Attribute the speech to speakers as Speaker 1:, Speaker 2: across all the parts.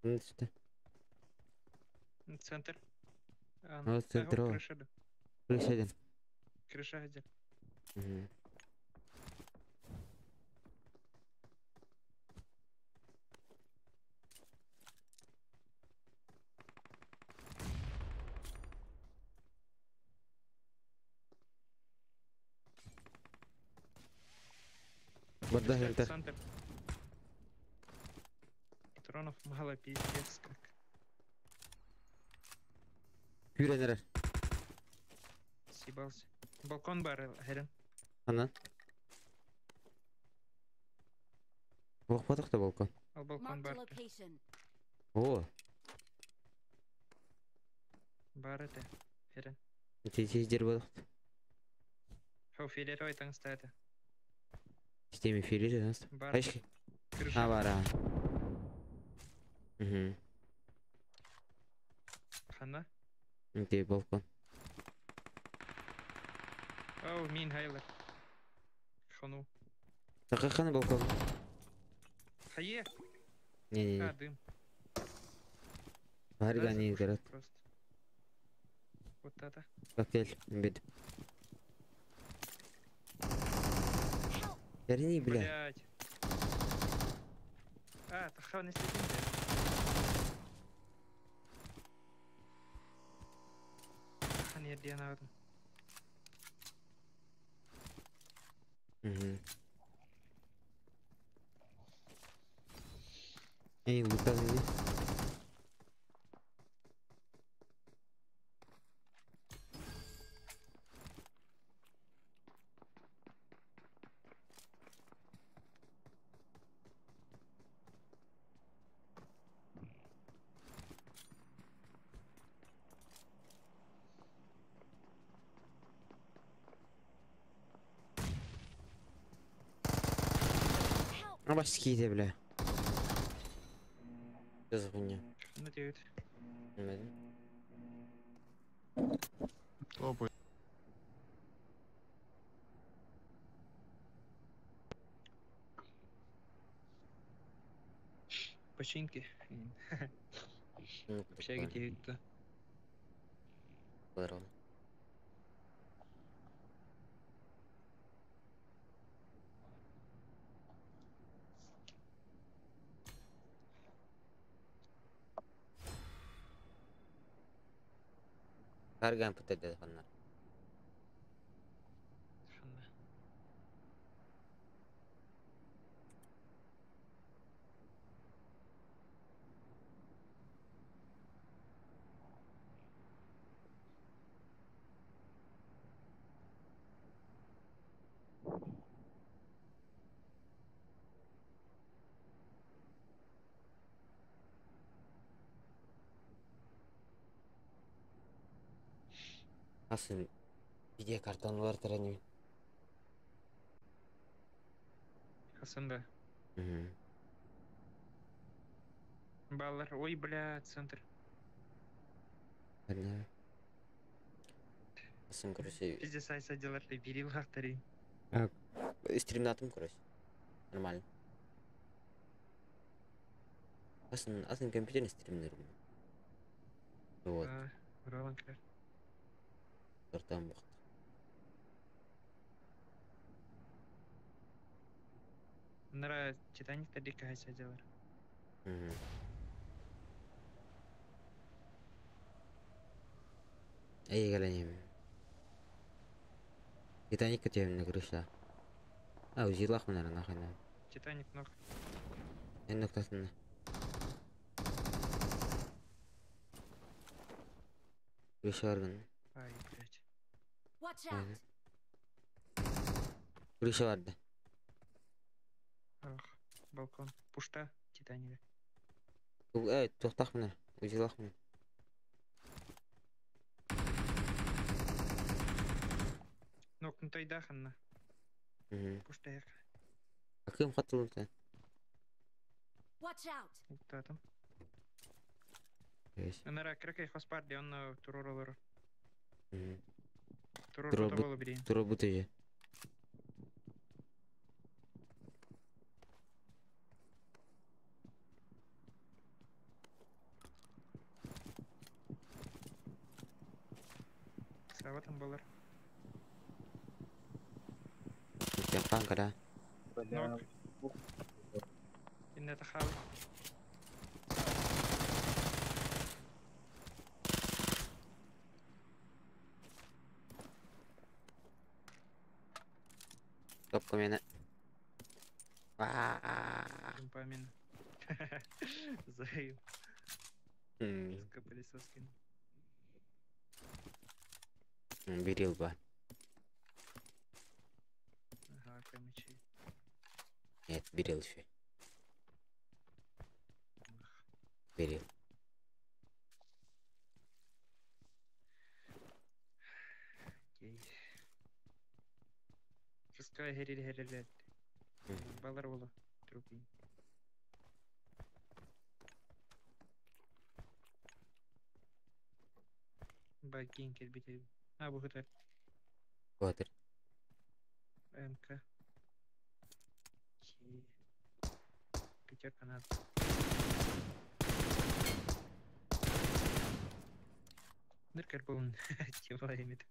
Speaker 1: Түсті.
Speaker 2: Центр.
Speaker 1: Вот центр.
Speaker 2: Крыша да.
Speaker 1: Крыша один.
Speaker 2: Крыша один.
Speaker 1: Угу. Барда центр.
Speaker 2: Центр. Патронов мало, пиздец как.
Speaker 1: Күүрэн
Speaker 2: Съебался. Балкон бар, Хэрен.
Speaker 1: Ана. Ох, потох балкон.
Speaker 2: Ал балкон бар.
Speaker 1: О.
Speaker 2: Бар это. Хэрен.
Speaker 1: Тез жер бодох.
Speaker 2: Хау филеровый таңста.
Speaker 1: Системе филе
Speaker 2: Бар.
Speaker 1: Айшки. А, бар. Угу.
Speaker 2: Хана?
Speaker 1: Где балкон?
Speaker 2: Оу, мин хайлер. Хану.
Speaker 1: Так хана балкон?
Speaker 2: Хае?
Speaker 1: Не-не-не.
Speaker 2: А, дым.
Speaker 1: Барга не играет.
Speaker 2: Просто. Вот это.
Speaker 1: Коктейль, бед. Верни, бля.
Speaker 2: Блять. А, таха не следим. Хани ерден.
Speaker 1: Угу. Эй, лука здесь. Абаскиде, бля. Что за хуйня?
Speaker 2: Надеют.
Speaker 3: Опа.
Speaker 2: Починки. Общаги девять-то.
Speaker 1: Здорово. Харган путайды ханнар.
Speaker 2: Ханна.
Speaker 1: Nasıl видеокартон бар тараним.
Speaker 2: Хасанда.
Speaker 1: Угу.
Speaker 2: Баллар. Ой, бля, центр.
Speaker 1: Ладно. Асын, короче.
Speaker 2: Пиздец, айса делар ты бери лахтари.
Speaker 1: Стримнатым, короче. Нормально. Асын компьютерный стримнер. Вот.
Speaker 2: Ролан кер.
Speaker 1: Тартан бакт.
Speaker 2: Нара Титаник тадика айса делар.
Speaker 1: Угу. Эй, галенем. Титаник көтөм на крыша. А, узилах мына нахайна.
Speaker 2: Титаник ног.
Speaker 1: Эн ноктасына. Крыша баргын.
Speaker 2: Ай, блядь.
Speaker 4: Watch out!
Speaker 1: Крыша барды.
Speaker 2: Ах, балкон. Пушта Титаника.
Speaker 1: Эй, тоқтақ мына. Узилах мына.
Speaker 2: Ног ну ханна.
Speaker 1: Угу.
Speaker 2: Пушта як.
Speaker 1: А кым катылды?
Speaker 4: Watch out!
Speaker 2: Уктатым.
Speaker 1: Есть.
Speaker 2: Нара кракай хоспарди, он туроролор.
Speaker 1: Угу.
Speaker 2: Турор
Speaker 1: Турор
Speaker 2: боло бери.
Speaker 1: Тура бутыжы.
Speaker 2: Саабатым буолар.
Speaker 1: Тяпан кара.
Speaker 2: Нок. Иннэ тахаал.
Speaker 1: Топка мена.
Speaker 2: Компамин. Заил. Пылесоскин.
Speaker 1: Берил ба.
Speaker 2: Ага, камичи.
Speaker 1: Нет, берил еще. Берил.
Speaker 2: Окей. Пускай херил херил. Балар була. Трупи. Бакин кэлбит. А, бу хытар.
Speaker 1: Квадр.
Speaker 2: МК. Пятерка надо. Ныркер был тела имит.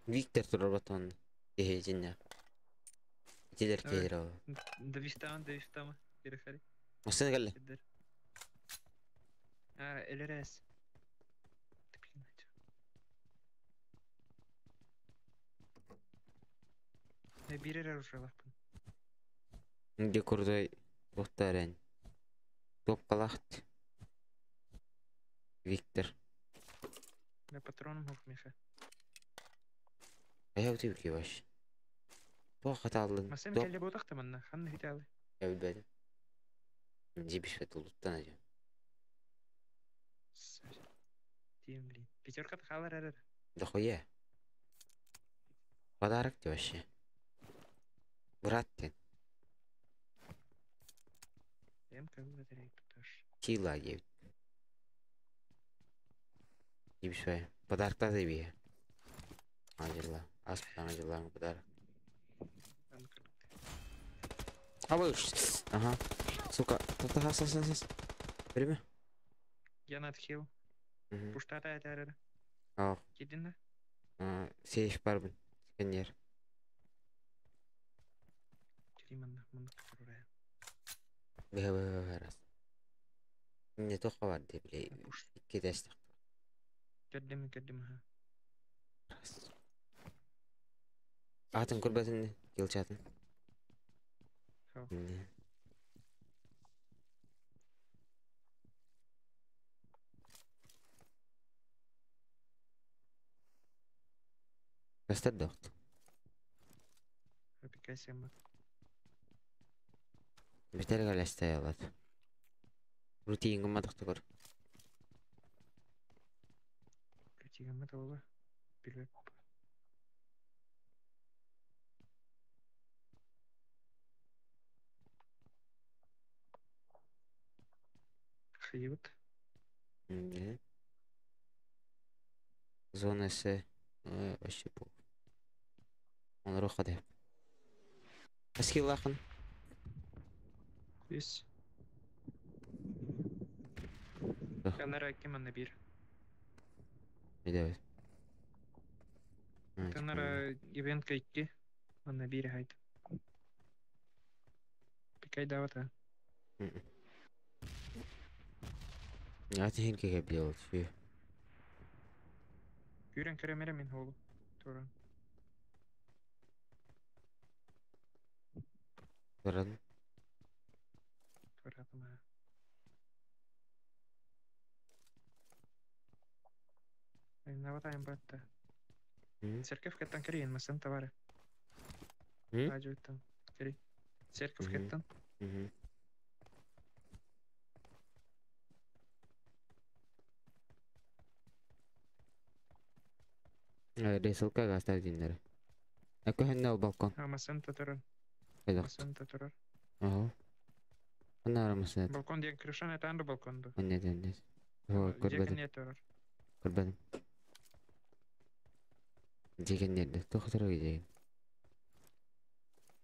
Speaker 1: Виктор турар Кехежиння. Итилер кехер ол.
Speaker 2: Довистам, довистам. Перехали.
Speaker 1: Машина кэллэ.
Speaker 2: Кидер. А, ЛРС. Ты блин, это. Бирер уже лапын.
Speaker 1: Где курдой Бухтарен. Топкалахт. Виктор.
Speaker 2: На патрон мог Миша.
Speaker 1: А я утыбки вообще. Туох хатаалын.
Speaker 2: Масым кэлле буотахта манна, ханна хитаалы.
Speaker 1: Я билбэтим. Дебиш тулуттан ажа.
Speaker 2: Тим, блин. Пятерка тахалар эрэр.
Speaker 1: Да хуя. Подарок тебе вообще. Брат ты.
Speaker 2: МК батарейка тоже.
Speaker 1: Сила девять. Дебиш бай. Подарок та тебе. Ажыла. Аспан ажыла подарок. А вы Ага. Сука. Та та сас сас. Время.
Speaker 2: Я надхил. Пуштата это
Speaker 1: Ах.
Speaker 2: Кидина.
Speaker 1: Сейф барбын. Сканер.
Speaker 2: Триман мунка
Speaker 1: Бе бе раз. Не то хабар деп биле. Икки дәстек.
Speaker 2: Кәддем кәддем ха.
Speaker 1: Раз. Атын көрбәтин килчатын. Не. Көстөр дохт.
Speaker 2: Апикасия
Speaker 1: Битер галастай алат. Рутин гымматықты көр.
Speaker 2: Рутин гыммат Билбеп. Хайыбыт.
Speaker 1: Не. Зона С. Вообще пох. Он роха деп. Аскилахын.
Speaker 2: Үс. Канара кем бир.
Speaker 1: Не
Speaker 2: Канара ивент кайки. Анна бир хайт. Пикай давата.
Speaker 1: А ты хинке как делать?
Speaker 2: Күрен керемере мен холу. Туран.
Speaker 1: Туран.
Speaker 2: Туратыма. Наватайм батта. Церковь кеттан кириен масын товары. Ажуттан кири. Церковь кеттан.
Speaker 1: Ресылка гастар диннер. Әкөһөннө ол балкон.
Speaker 2: А масын татырар. Масын татырар.
Speaker 1: Ага. Ана арамасын.
Speaker 2: Балкон диэн крышан это анды балконду.
Speaker 1: Нет, нет. Көрбөдүм. Көрбөдүм. Деген нерде? Тохтора деген.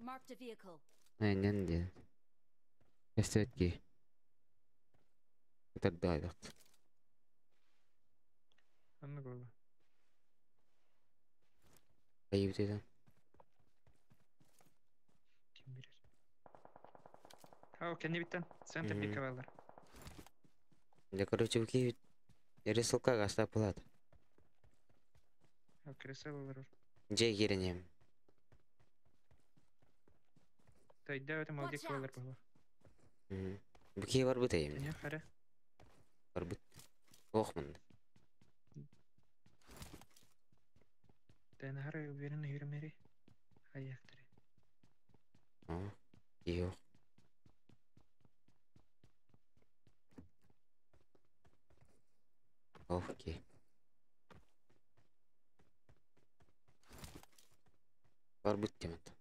Speaker 4: Marked a vehicle.
Speaker 1: Айнен де. Эстетки. Тардайдат.
Speaker 2: Анны голла.
Speaker 1: Айыбытыдан.
Speaker 2: Ким билэр. Ау, кэннибиттэн центр диэки бааллар.
Speaker 1: Да, короче, киһи ресылка гаста пылат.
Speaker 2: Ау, кресел олорор.
Speaker 1: Дьиэ киирэн
Speaker 2: Тойда өтө мал
Speaker 4: Watch
Speaker 2: диэки бааллар
Speaker 4: out.
Speaker 2: буолуо.
Speaker 1: Бу киһи барбыт эйим.
Speaker 2: Тэниэх хара.
Speaker 1: Барбыт. Ох мын.
Speaker 2: Тэн хара уверенно yürümери. Аяктары.
Speaker 1: А, Yok. Окей. Барбыт демет.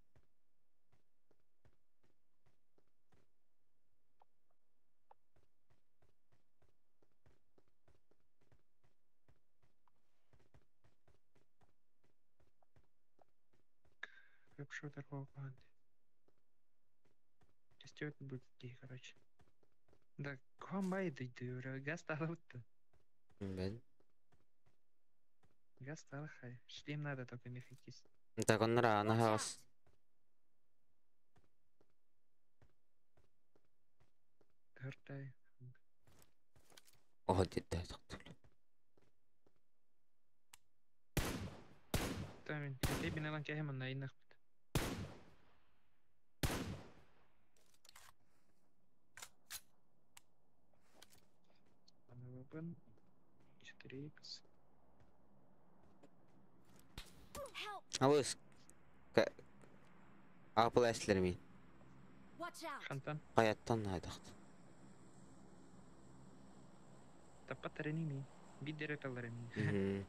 Speaker 2: Веб-шутер банды. Растет будет, короче. Да, комбай дойду, газ стало.
Speaker 1: Ben.
Speaker 2: Газ стало хай. Шлем надо только мехакис.
Speaker 1: Так, оннора
Speaker 4: Watch
Speaker 1: анаһаас.
Speaker 4: out!
Speaker 2: Төртэй.
Speaker 1: Оһо дидде тохтул.
Speaker 2: Тамин. Эти биналан кэһэ манна иннах. Weapon. 4х.
Speaker 4: Help!
Speaker 1: Алыс. Apple эслерми.
Speaker 4: Watch out!
Speaker 2: Хантан.
Speaker 1: Каяттан айдакт.
Speaker 2: Таппаттар ми. Биддер таллар ми.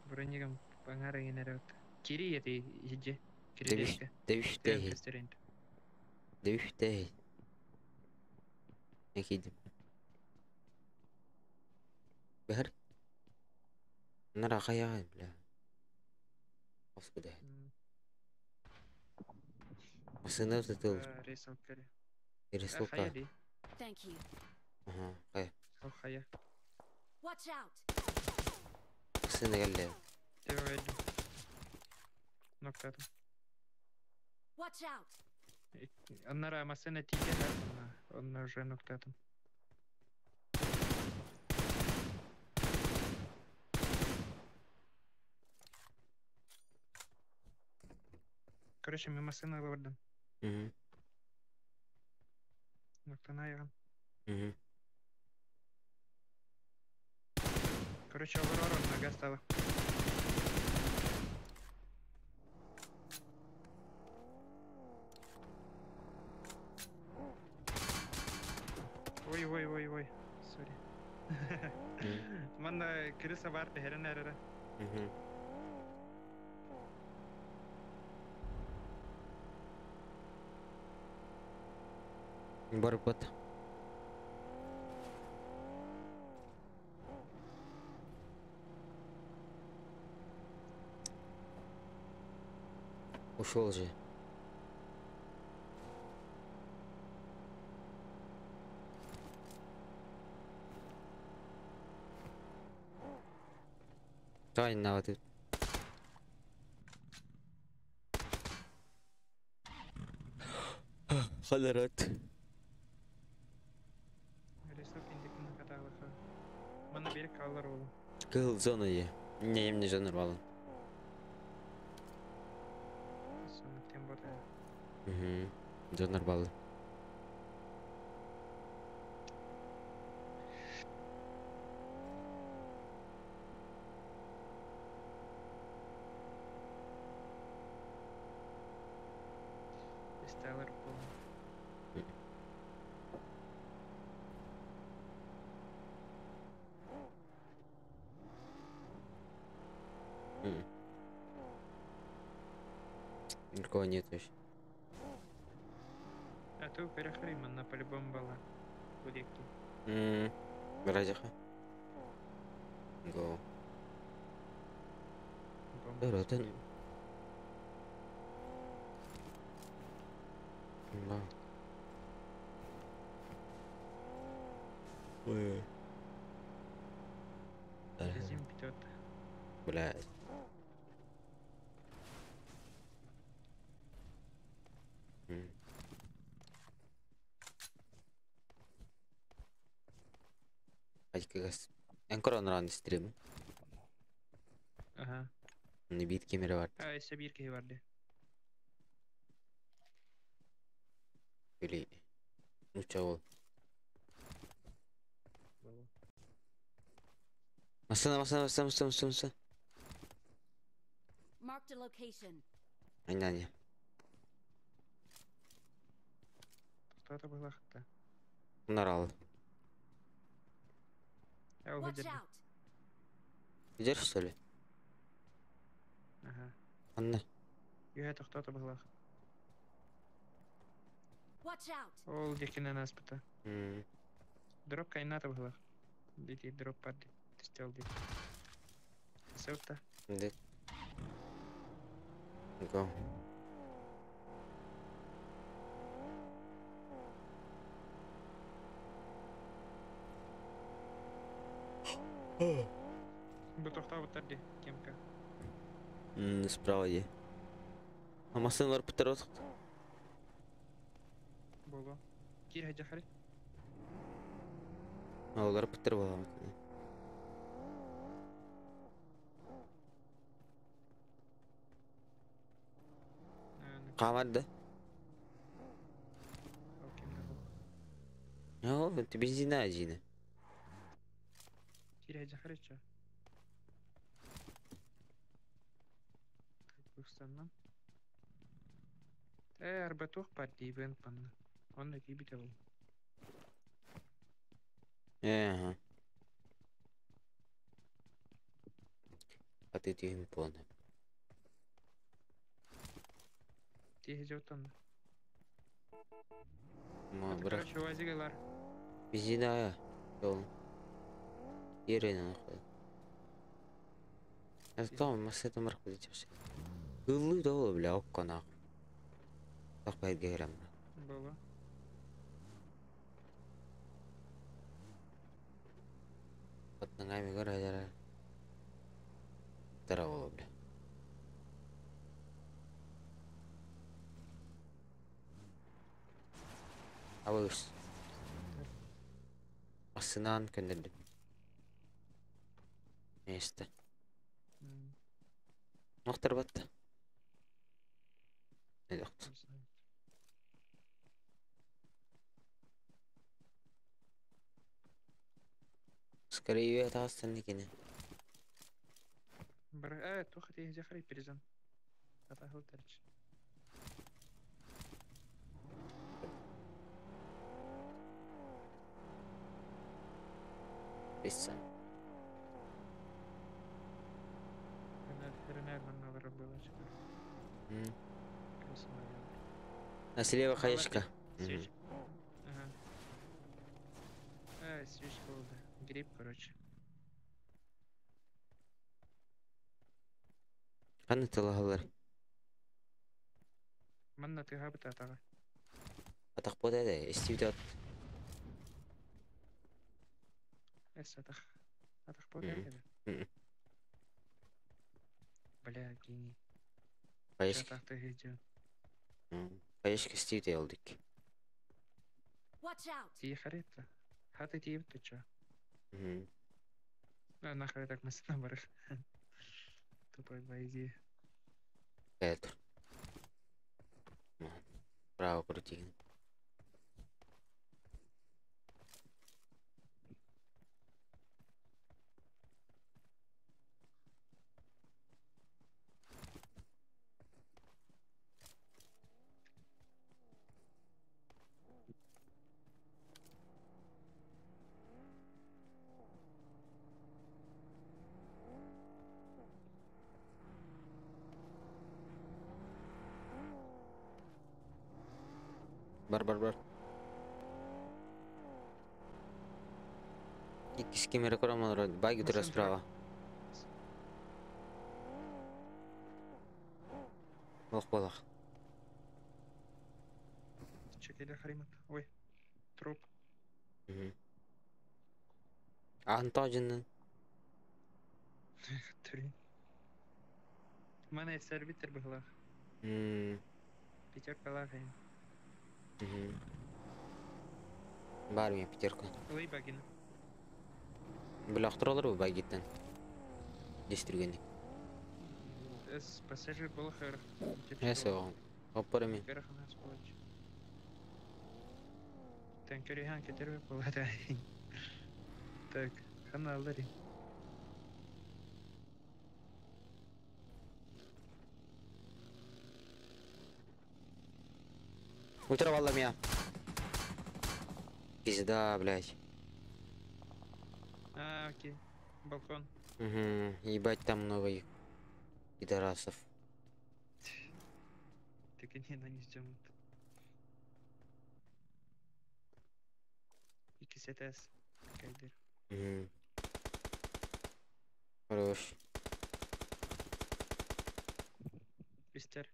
Speaker 2: Бронигам пангара генерат. Кири ети хиджи.
Speaker 1: Девиш.
Speaker 2: Кири
Speaker 1: Девиш дей.
Speaker 2: Ресторент.
Speaker 1: Девиш дей. Экидим. Бәһер. Нара кая бля. Господи. Сыны тыл.
Speaker 2: Ресалкаре.
Speaker 1: Ресалка.
Speaker 2: Хая ди.
Speaker 4: Thank you.
Speaker 1: Ага, кая.
Speaker 2: Хая.
Speaker 4: Watch out!
Speaker 1: Сыны келди.
Speaker 2: Тебе Ноктатым.
Speaker 4: Watch out!
Speaker 2: Аннара масына тиге онна уже ноктатым. Короче, мен масына бардым. Ноктана яган. Короче, олор нога стала. Ой, ой, ой, ой. Сори. Манна крыса бар пехерен әрәрі.
Speaker 1: Барбат. Ушел же. Давай на вот. Халарат.
Speaker 2: Рисок индикін каталыха. Манна берік қалар олы.
Speaker 1: Кыл зона е. Не, эмне жанр балын.
Speaker 2: Соны тем бота.
Speaker 1: Угу. Жанр балы.
Speaker 2: Сталар болы.
Speaker 1: Никого нет вообще.
Speaker 2: А то перехрей манна по-любому была. Булеки.
Speaker 1: Радиха. Го.
Speaker 2: Бомба.
Speaker 1: Ротен. Да. Ой.
Speaker 2: Резим питет.
Speaker 1: Блядь. Лайкыгас. Эн көрөн стрим.
Speaker 2: Ага.
Speaker 1: Не биир кемере бар.
Speaker 2: А, өссө биир киһи бар дии.
Speaker 1: Или нуча ол. Машина, машина, машина, машина, машина, машина.
Speaker 4: Marked a location.
Speaker 1: Аня, аня.
Speaker 2: Тохтоото быһылаахта.
Speaker 1: Нарал.
Speaker 2: Э, ол
Speaker 4: Watch
Speaker 2: сылдьар дии.
Speaker 4: out!
Speaker 1: Идешь, что ли?
Speaker 2: Ага.
Speaker 1: Анна.
Speaker 2: Үөһэ тохтоото быһылаах.
Speaker 4: Watch out!
Speaker 2: Ол диэкинэн ааспыта.
Speaker 1: М,
Speaker 2: Дроп кайнаата быһылаах. Дити дроп бар дии. Түстэ ол диэки. Сылта.
Speaker 1: Да. Го.
Speaker 2: Бу тохтообуттар дии кемка.
Speaker 1: М, справа иди. А машиналар бүтэр отық.
Speaker 2: Буолуо. Киир сылдьахары.
Speaker 1: Олар бүтэр буолар. Хаамар да?
Speaker 2: Ол кимде бу?
Speaker 1: О, это бензина один.
Speaker 2: Киир сылдьахары чё? Ыстаннам. Ээ, арба туох баар дии быан панна. Онно киирбитэ буолуо.
Speaker 1: Ага. А ты тихим понял.
Speaker 2: Тииһэ дьоттонно.
Speaker 1: Ма,
Speaker 2: Это,
Speaker 1: брат.
Speaker 2: короче, УАЗик ылар.
Speaker 1: Бензина. Жол. Ерен нахуй. Это том, масса там рахуй часы. Ылы да, бля, окко нахуй. Так пайгерам.
Speaker 2: Буолуо.
Speaker 1: Под ногами гора жара. Здорово, бля. Абыс. Массынан көннөрдүм. Место.
Speaker 2: М,
Speaker 1: Нохтар батта. Не доктор.
Speaker 2: не знаю.
Speaker 1: Скорее это останникини.
Speaker 2: Бар... Ээ, туох тииһэ дьахары перезан. Атаһыл тэрч.
Speaker 1: Бесса.
Speaker 2: Хрена манна барар буолааччылар.
Speaker 1: М.
Speaker 2: Красиво.
Speaker 1: А слева
Speaker 2: Ага,
Speaker 1: хаешка.
Speaker 2: Свеч. Ага. Э, свечка болды. Гриб, короче.
Speaker 1: Ханна талаһалар.
Speaker 2: Манна тыаһаабыт атаҕа.
Speaker 1: Атах бода да, истибит.
Speaker 2: Эс атах. Атах болды
Speaker 1: Мгм.
Speaker 2: еді.
Speaker 1: Мгм.
Speaker 2: Бля, гений.
Speaker 1: Хаешка.
Speaker 2: Атахты видео.
Speaker 1: Хаешка истибит алдык.
Speaker 4: Watch out!
Speaker 2: Тии харитта. Хаты тиибит чё?
Speaker 1: Мгм.
Speaker 2: А нахуй так масына барых. Тупой бойди.
Speaker 1: Петр. Право крути. Бар бар бар. Иккис кемере корамалар. Байги тура
Speaker 2: Машина
Speaker 1: справа. Ох балах.
Speaker 2: Чекили харимат. Ой. Труп.
Speaker 1: Мгм. Антожинын.
Speaker 2: Три. Мана сервитер быһылаах.
Speaker 1: М.
Speaker 2: Пятерка лагайын.
Speaker 1: Мгм. Бар мне пятерка.
Speaker 2: Ылый багин.
Speaker 1: Бөлөхтөр олор байгиттен. Дестиргенник.
Speaker 2: Эс пассажир был хэр.
Speaker 1: Эсэ оппор эми.
Speaker 2: Тэнкэрихан кетербе болады. Так, хана алари.
Speaker 1: Утро валла меня. Пизда, блядь.
Speaker 2: А, окей. Балкон.
Speaker 1: Угу, ебать там много их пидорасов.
Speaker 2: Так они на не ждем. XS. Кайдер.
Speaker 1: Угу. Хорош.
Speaker 2: Мистер.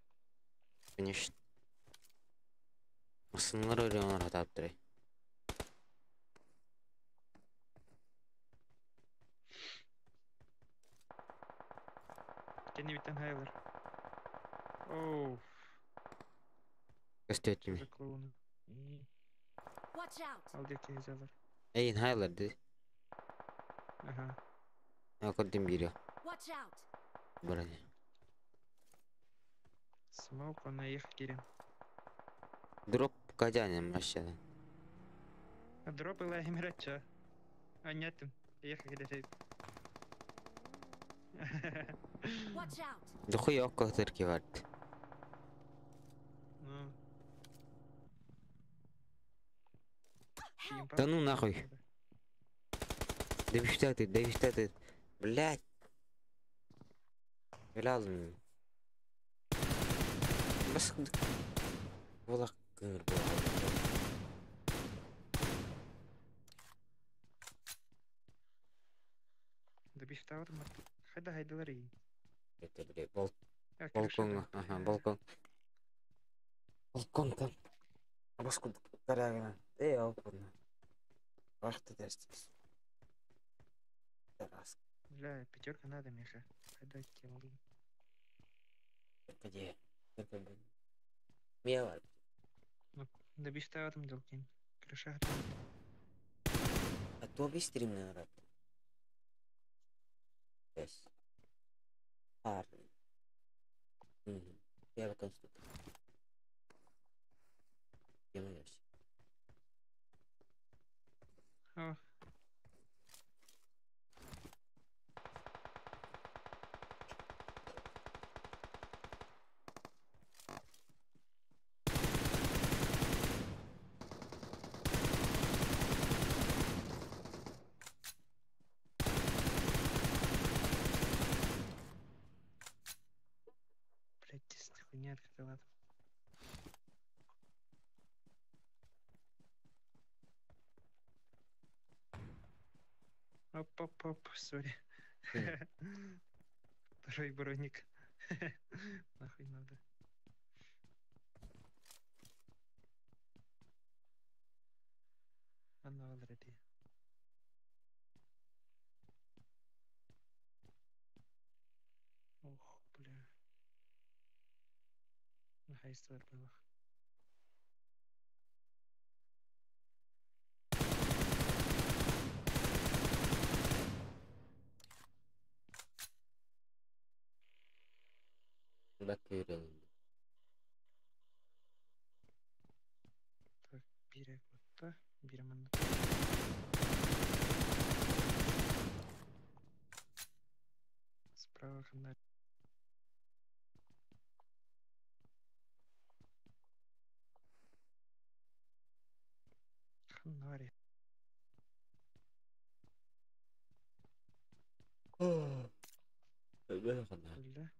Speaker 1: Конечно. Масынлар өріғанар хатап тұрай.
Speaker 2: Кенни биттен хайлар. Оу,
Speaker 1: Көстөтүм.
Speaker 2: за клоуна.
Speaker 4: Watch out!
Speaker 2: Ал деки хезалар.
Speaker 1: Эйин хайларды.
Speaker 2: Ага.
Speaker 1: Акырдым бири.
Speaker 4: Watch out!
Speaker 1: Барани.
Speaker 2: Смоук, он наехал кирем.
Speaker 1: Дроп кадянем машина.
Speaker 2: А дроп была эмирача. А нет, ехал где-то.
Speaker 4: Watch out!
Speaker 1: Дохуя оккотыр кивард.
Speaker 2: Ну.
Speaker 4: Help!
Speaker 1: Да ну нахуй. Девиштаты, девиштаты. Блять. Билалым. Бас Волак кыңыр
Speaker 2: Добиштавар Хайда хайдалари.
Speaker 1: Это, блядь, бол балкон, ага, балкон. Балкон там. Баску тарагына. Эй, алпына. Вахты дерстис. Тарас.
Speaker 2: Бля, пятерка надо, Миха. Хайда тем.
Speaker 1: Где? Мия бар.
Speaker 2: Добиштавар долкин. Крыша.
Speaker 1: А то бистрим народ. Yes. Ар. Я конструктор. Я
Speaker 2: О. Блять, здесь хуйня открыла. Оп, оп, оп, сори. Второй броник. Нахуй надо. Она already. Ох, бля. Нахайстар было.
Speaker 1: Бак үйренді.
Speaker 2: Так, бирек вот Бирман. Справа хана. Ханари. Бля.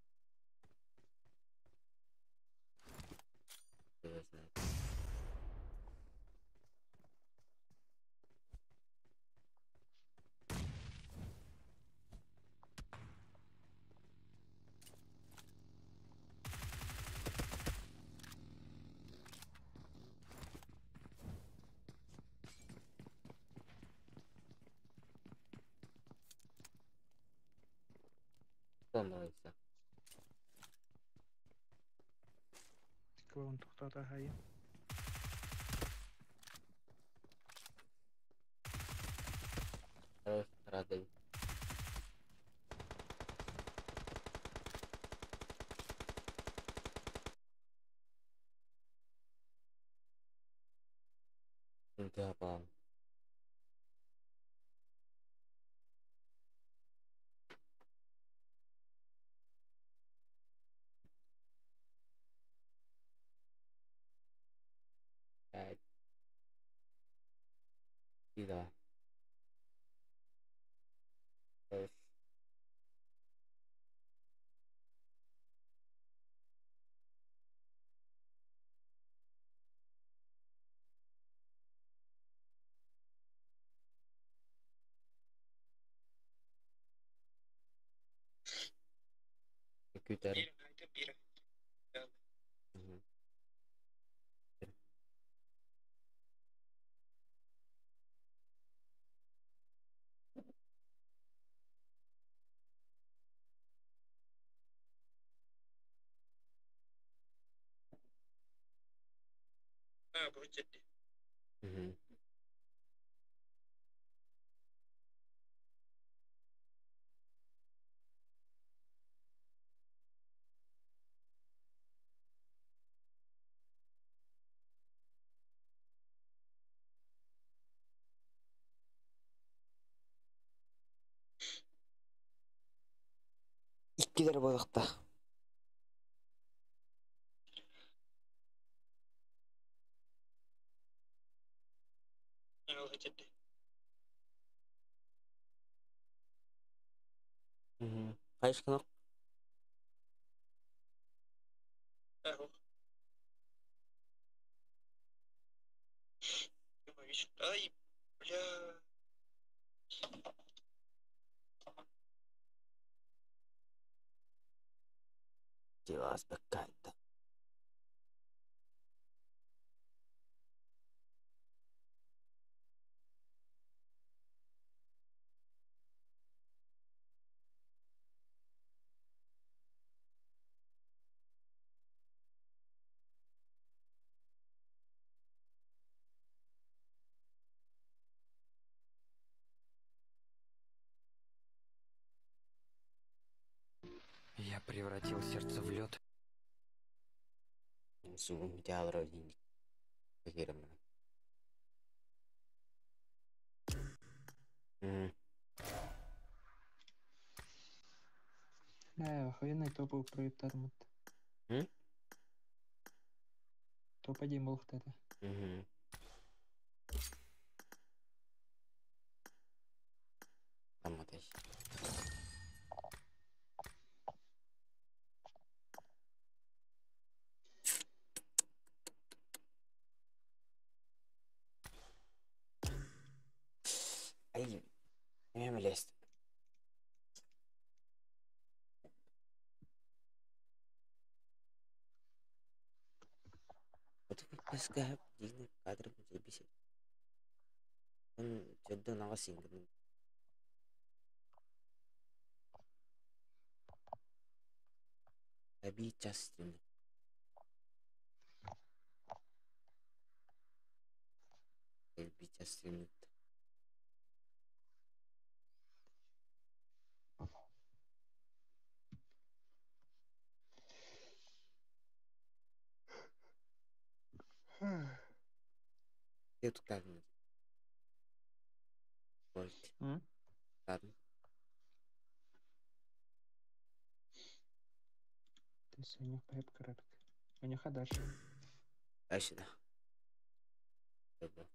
Speaker 1: Становится.
Speaker 2: Клоун тухтата хай.
Speaker 1: Хорош, рады. Тыапаан. Пять. Да. Beş. Күүтэр. Иккилэр буолуохта. Хайысханах. Дилас бэккайда.
Speaker 3: Я превратил сердце в лед.
Speaker 1: Сугум театры кирем.
Speaker 2: Э, охуенный топовый проектор.
Speaker 1: М?
Speaker 2: Топ-1 был это.
Speaker 1: Мгм. Там вот эти. Ай, эмиэ лезть. Вот пускай дигнер кадр бисит. Он чөддөн аҕа сингин. Эбии час дин. Элби час дин. Туттардым. Volt.
Speaker 2: М?
Speaker 1: Туттардым.
Speaker 2: То есть у них хайп крапик. У них дальше.
Speaker 1: Дальше да. Добро.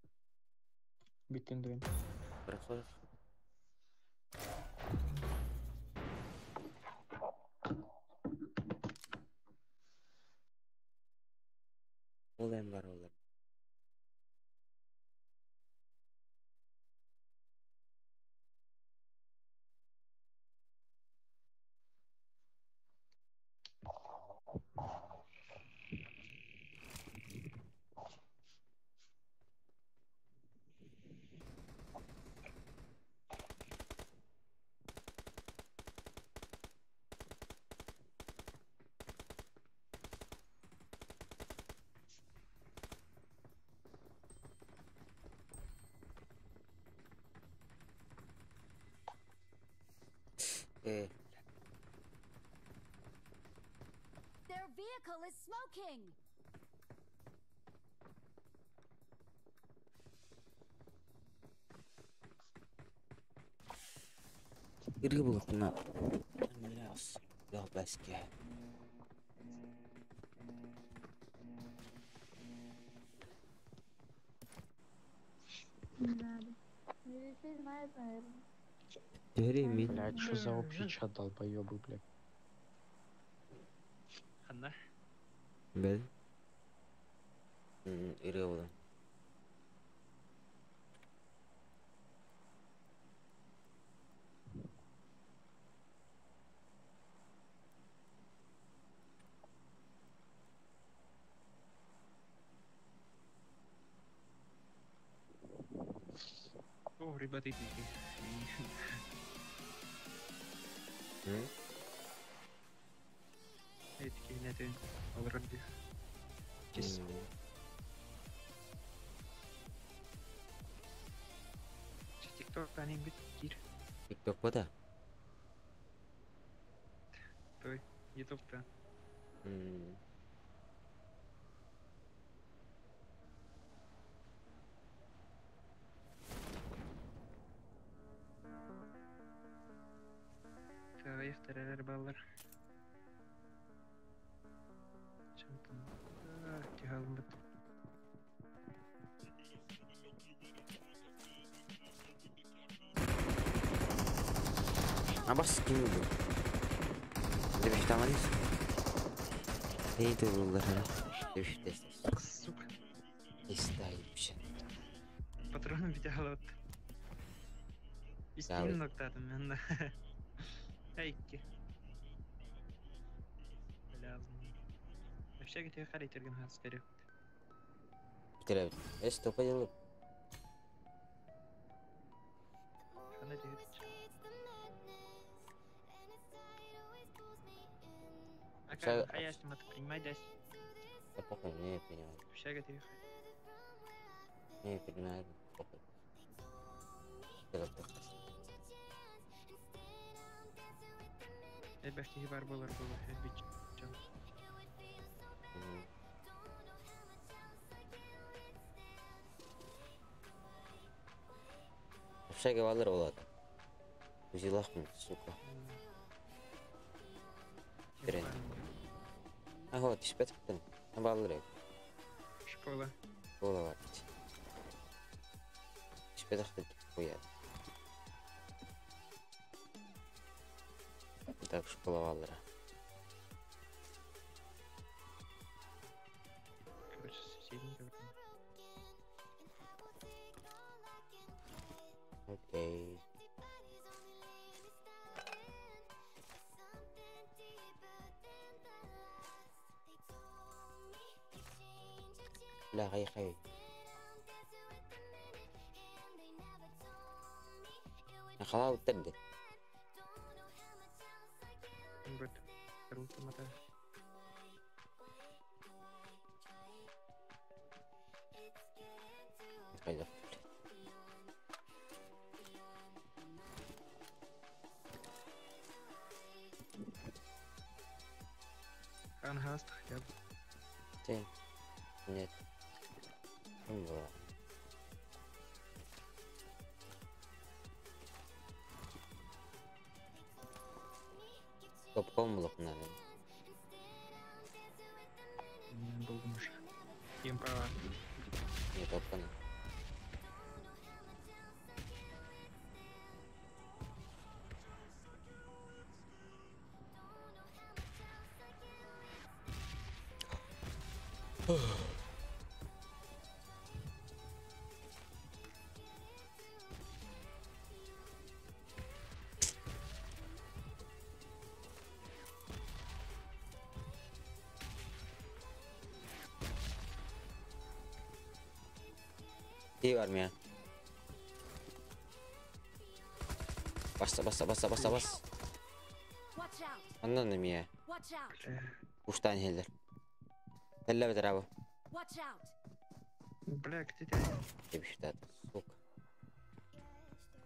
Speaker 2: Биттен дуин.
Speaker 1: Проходит. Ол эм бар олар. Э,
Speaker 4: Their vehicle is smoking!
Speaker 1: Ырыа булуохпун наада.
Speaker 5: Не надо. Ну, все знают, наверное.
Speaker 1: Түһэрий мин.
Speaker 2: Блядь, что за общий чат, долбоебы, блядь.
Speaker 6: Ханна.
Speaker 1: Бэл. Ырыа булан.
Speaker 6: О, ребята, идите.
Speaker 1: М?
Speaker 6: Эти не already. Чис. TikTok они бит кир.
Speaker 1: TikTok бота?
Speaker 6: Той, YouTube-та. Тағайық баллар. Чантын. Тихалым бит.
Speaker 1: Абас ким бу? Деп иштаманыз. Эй турулар. Деп иштесиз.
Speaker 6: Сука.
Speaker 1: Истайып.
Speaker 6: Патроны бит алып. Истин ноктадым мен. Айки. Бля. Вообще где характерген хаскаре.
Speaker 1: Битиребит. Эс топа делып.
Speaker 6: Хана дегет.
Speaker 1: Общага-
Speaker 6: А я с принимай дась.
Speaker 1: Да похуй, не принимаю.
Speaker 6: Общага ты
Speaker 1: Не принимаю. Похуй. Делать так.
Speaker 6: Элбэхти бар болар болар. Элбич.
Speaker 1: Общага балар болады. Узилахмын, сука. Трен. Ага, түспет қыптын. Балар
Speaker 6: Школа.
Speaker 1: Бола бар. Түспет қыптын қояды. Так, школа балары.
Speaker 6: Короче, соседний говорю.
Speaker 1: Окей. Бля, хай хай. Халау тенде.
Speaker 6: Бит. Круто мата.
Speaker 1: Хайда.
Speaker 6: Хан хаст хотя бы.
Speaker 1: Ты. Нет. Ну, Топком булып надо.
Speaker 6: Булгумуш. Импала.
Speaker 1: Не топканы. Кей бар мия. Баста, баста, баста, баста, бас.
Speaker 4: Watch out!
Speaker 1: Оннан мия.
Speaker 4: Watch out!
Speaker 1: Уштан хеллер. Телле бетер абы.
Speaker 4: Watch out!
Speaker 6: Бля, где ты?
Speaker 1: Деп иштат, сука.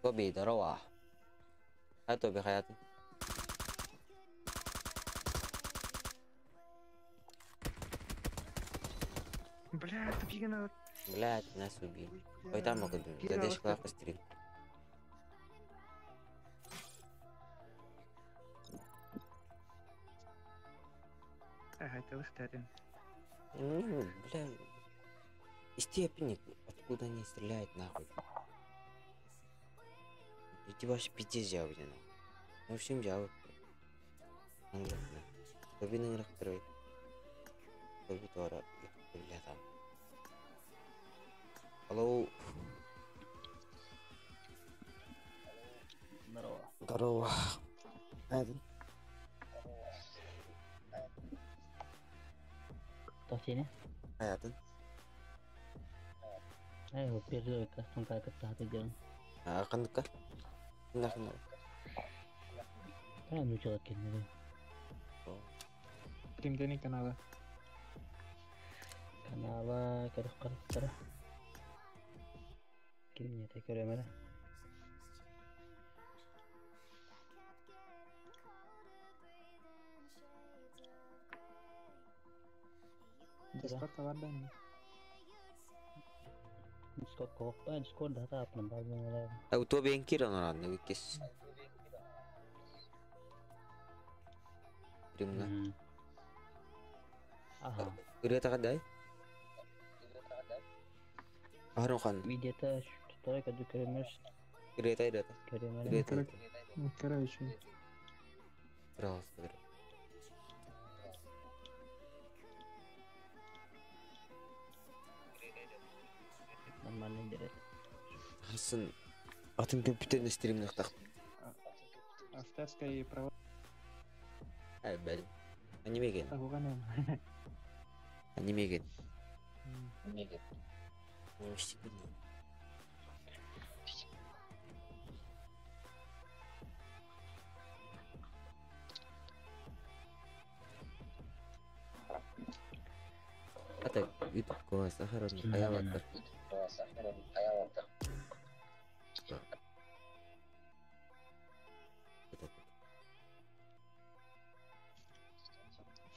Speaker 1: Тоби, здорово. А Тоби хаятын.
Speaker 6: Бля, тупик надо.
Speaker 1: Блядь, нас убили. Ой, там могут быть.
Speaker 6: Кирилл,
Speaker 1: Задержка
Speaker 6: алып
Speaker 1: лапа стрим.
Speaker 2: Атылыхтарын.
Speaker 1: Ну, бля, степень, откуда они стреляют, нахуй. Эти вообще пиздец жабы, нахуй. В общем, жабы. Тобин ырахтыры. Тоби туара, бля, там. Алло.
Speaker 7: Здорово.
Speaker 1: Здорово. Айдын.
Speaker 7: Кто сене?
Speaker 1: Айдын.
Speaker 7: Ай, вот первый кастом как это ты делал.
Speaker 1: А, қандыққа? Нахуй.
Speaker 7: А, ну человек кинули.
Speaker 2: Кимдени канала.
Speaker 7: Канала көрөх караттара. Ким не те көрөмөрө.
Speaker 2: Дискорд бар да не?
Speaker 7: Дискорд кооппа, Дискорд да апнан бар мен.
Speaker 1: Аутобен киран оранны виккис. Римна.
Speaker 7: Ага.
Speaker 1: Ырыата қандай? Арон хан.
Speaker 7: Видеота туттара көдү көрөмөр.
Speaker 1: Ырыата ырыата.
Speaker 7: Көрөмөр.
Speaker 1: Ырыата.
Speaker 2: Короче.
Speaker 1: Пожалуйста.
Speaker 7: Нормально дерет.
Speaker 1: Хасын атын компьютерный стримнах тах.
Speaker 2: Авторское право.
Speaker 1: Ай, бәл. Анимеген.
Speaker 2: Тагуган.
Speaker 1: Анимеген. Анимештик bilmiyorum. Ата YouTube коос ахарон аяваттар.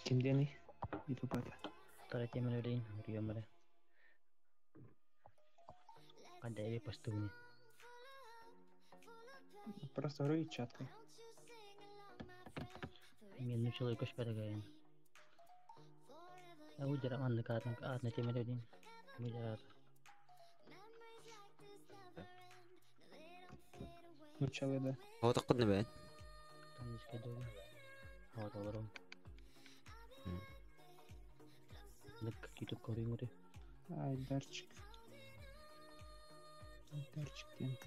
Speaker 2: Кимдени? YouTube ата.
Speaker 7: Тара темелерин, уриомере. Кандай постугни.
Speaker 2: Просто говорю чатка.
Speaker 7: Мен ну человек көшпәргән. Ә үдер анны катын атны темелерин. Мүдер
Speaker 2: Начало да.
Speaker 1: Хава таққыдны бән.
Speaker 7: Танышка дөрү. Хава таларым. Нык YouTube көрүңүрү.
Speaker 2: Айдарчик. Айдарчик ден.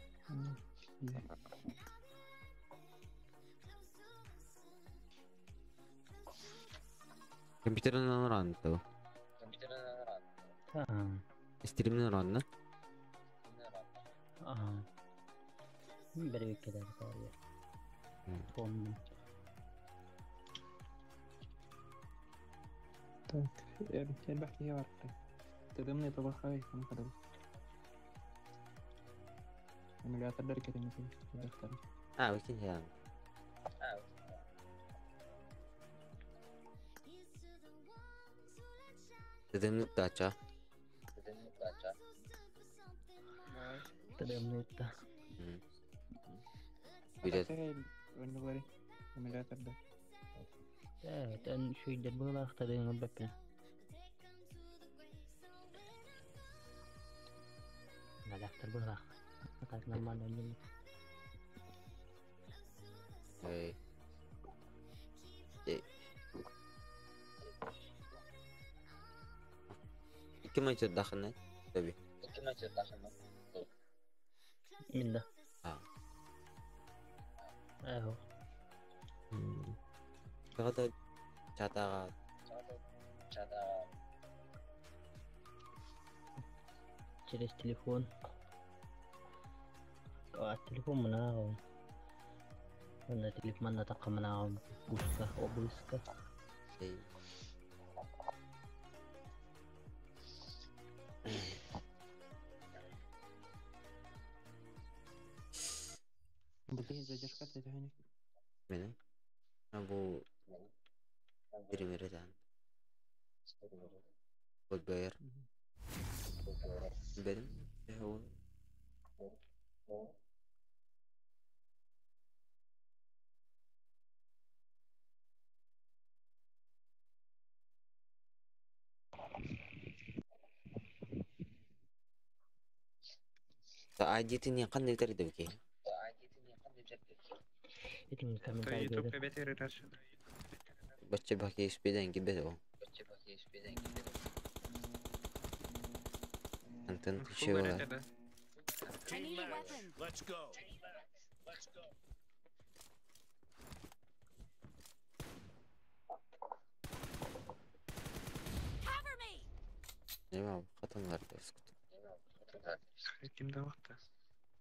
Speaker 1: Компьютерин оранны тау.
Speaker 7: Аа.
Speaker 1: Стримнен оранны.
Speaker 7: Аа. Бер беккеде бар. Помню.
Speaker 2: Так, элбэх киһи бар. Тыдымны тобахай аны кадал. Эмулятордар кетемити. Дактар.
Speaker 1: А, викин хәм. Тыдымны дача.
Speaker 7: Тыдымны да.
Speaker 1: Билет.
Speaker 2: Өнүләри эмуляторда.
Speaker 7: Э, тэн шүйдер булах тадыңы бәппе. Налактар булах. Так нормально не.
Speaker 1: Эй. Эй. Икки май дахына. Таби.
Speaker 7: Минда.
Speaker 1: А.
Speaker 7: Эहो.
Speaker 1: Тагада чатага
Speaker 7: Через телефон. А телефон мына. Мына телефон на такка мына пуска, обыска.
Speaker 1: Эй.
Speaker 2: Блин, задержка ты
Speaker 1: Мене. А бу Примердан. Подбер. Benim. Э, ID-тин ханна ыытар да бикей.
Speaker 7: Этим
Speaker 2: То
Speaker 7: комментарий
Speaker 2: YouTube
Speaker 7: берді.
Speaker 2: бетер ыраш.
Speaker 1: Бачча баки испеден кибет ол. Антон
Speaker 2: Фул
Speaker 1: тиши була.
Speaker 2: да.
Speaker 4: I
Speaker 8: Team
Speaker 4: need a
Speaker 8: match.
Speaker 4: weapon.
Speaker 8: Let's go.
Speaker 4: Cover me!
Speaker 1: Нема хатанлар скут.
Speaker 2: Ким да вакта.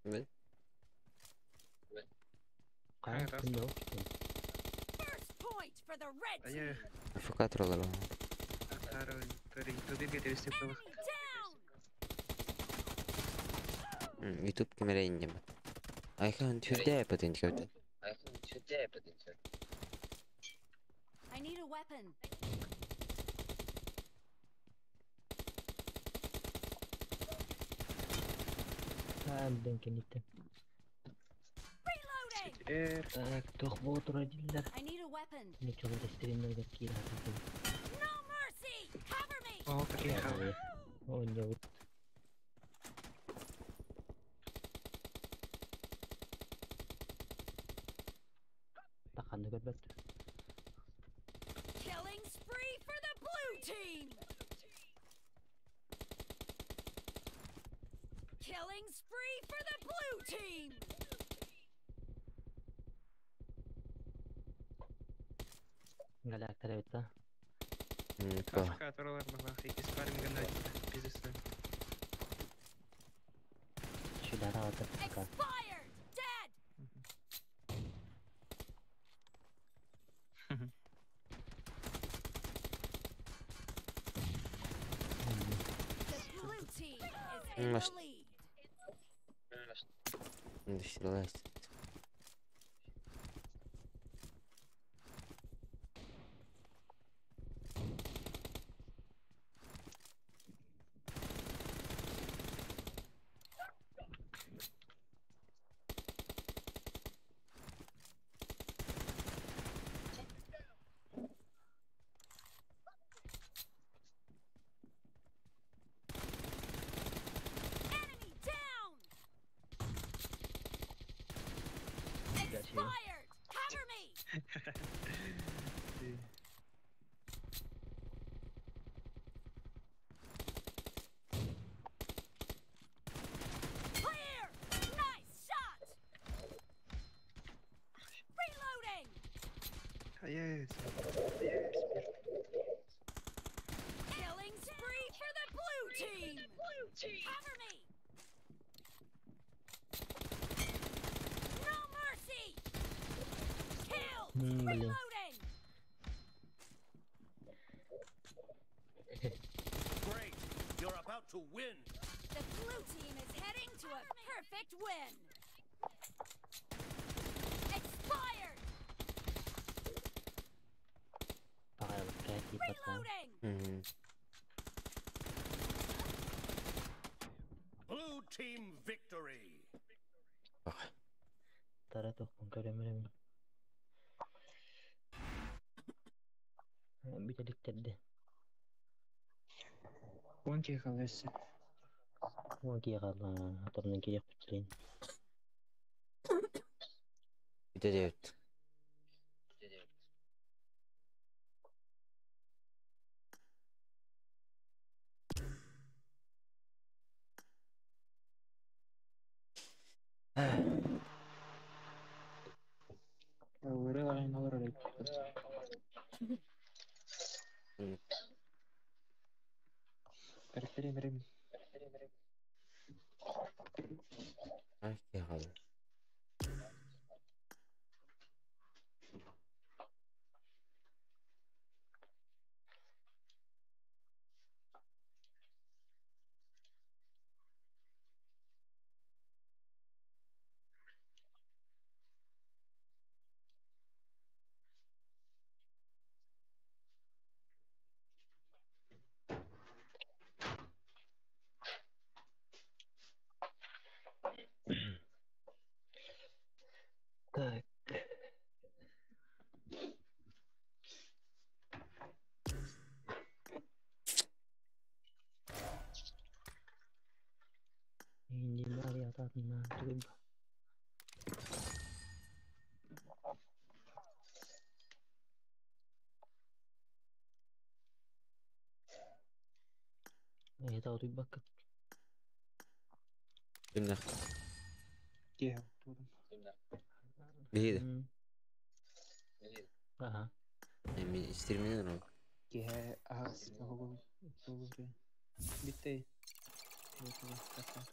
Speaker 1: Бил.
Speaker 7: Қай
Speaker 2: Қай
Speaker 7: кімде ол?
Speaker 4: First point for the red
Speaker 2: Ая,
Speaker 4: team!
Speaker 1: Фокатролар.
Speaker 2: Атара, тори, туди гете
Speaker 4: Enemy down!
Speaker 1: YouTube камера иннем. Айхан түрдэ патент көтө.
Speaker 4: I need a weapon.
Speaker 7: Әбден кенеттен.
Speaker 4: Reloading!
Speaker 2: Эр,
Speaker 7: Так, тоқ болы дилер.
Speaker 4: I need a weapon.
Speaker 7: Не чоғында стримдерге кире атады.
Speaker 4: No mercy! Cover me!
Speaker 2: о, приехал.
Speaker 7: О, не вот. Тақанды көрбәт.
Speaker 4: Killing spree for the blue team! Killing spree for the blue team!
Speaker 7: Галактар бит
Speaker 1: Ба.
Speaker 2: Афкаторлар баха, икис парим гана пиздец.
Speaker 7: Шүдара атып.
Speaker 4: Expired! Dead! The blue team is in the
Speaker 1: Маш-
Speaker 4: lead.
Speaker 1: Индустриалайз.
Speaker 4: Enemy down! Expired! Cover me! Clear! Nice shot! Reloading!
Speaker 2: Ая,
Speaker 4: Killing spree for the blue team! Cover me! No mercy! Kill!
Speaker 7: Блин.
Speaker 4: Reloading!
Speaker 8: Great. You're about to win.
Speaker 4: The blue team is heading to a perfect win! Expired!
Speaker 7: Бағайлық кәти бата.
Speaker 4: Reloading!
Speaker 8: Blue team victory.
Speaker 7: Тара тоқпын көрөмөрөмүн. Бүтеликтерди.
Speaker 2: Он кехал эссе.
Speaker 7: О киғала аторнан киек бүтүрейин.
Speaker 1: Үтө дебит.
Speaker 2: Ыры олар элек. Берем.
Speaker 1: Ай, киғала.
Speaker 7: Тугуй бу? Эһиги утуйбаккыт.
Speaker 1: Кимнэх?
Speaker 2: Киэһэ оттуурум.
Speaker 1: Биһиги
Speaker 7: М. Аха.
Speaker 1: Эми стриминен оҥоробут.
Speaker 2: Киэһэ аһаҕас оһоҕу оттуулур. Бүттэ.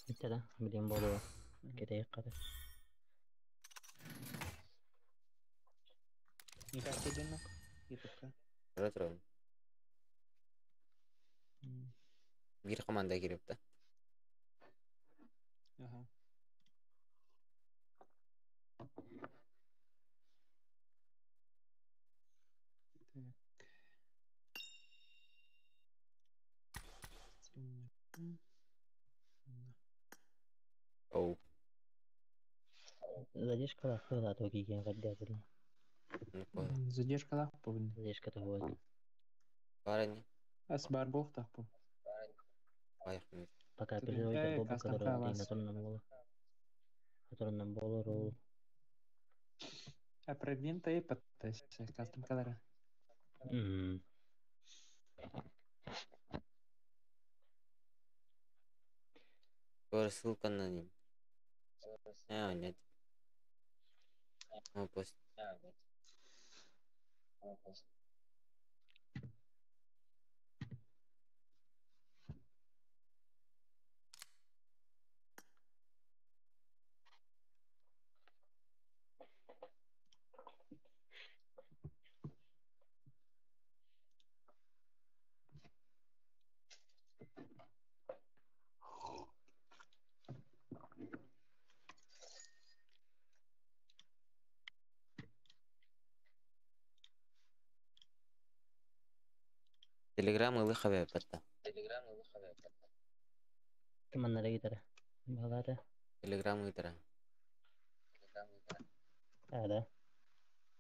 Speaker 7: Бүттэ да, билиэн буолуо. Кэтэйик хата.
Speaker 2: Никак диэн Ютубка.
Speaker 1: Тура турабын. Биир команда киирбит да.
Speaker 2: Ага. Так. Стрим.
Speaker 1: Оу.
Speaker 7: Задержка да, то киген каддятын.
Speaker 1: Ну понял.
Speaker 2: Задержкалаах буолун.
Speaker 7: Задержка того.
Speaker 1: Баар ини.
Speaker 2: Ас баар буолуохтаах бу.
Speaker 1: Баайах.
Speaker 7: Пока
Speaker 2: Тугун-
Speaker 7: перерывы
Speaker 2: Э,
Speaker 7: болбу
Speaker 2: кастом
Speaker 7: которого
Speaker 2: хавас.
Speaker 7: наторунан боло. Которынан болор ол.
Speaker 2: А провинта и подтайся кастом калара.
Speaker 7: М.
Speaker 1: Скоро ссылка на ним. А, нет. О, пост. Телеграм ылы хабе патта.
Speaker 7: Кыманнара гитара. Балара.
Speaker 1: Телеграм ыытара.
Speaker 7: А, да.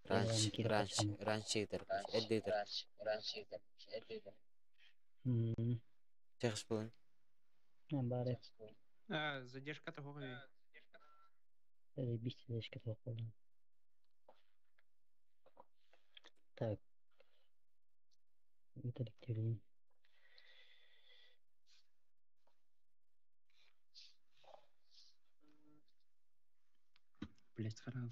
Speaker 1: Ранч,
Speaker 7: киирэ
Speaker 1: ранч,
Speaker 7: хачам.
Speaker 1: ранч ыытар. Эдди ыытар.
Speaker 7: М.
Speaker 1: Чехс булун.
Speaker 7: Бары.
Speaker 2: А, задержка того.
Speaker 7: Бис задержка того болду. Так. Интеллективный.
Speaker 2: Блять, харал.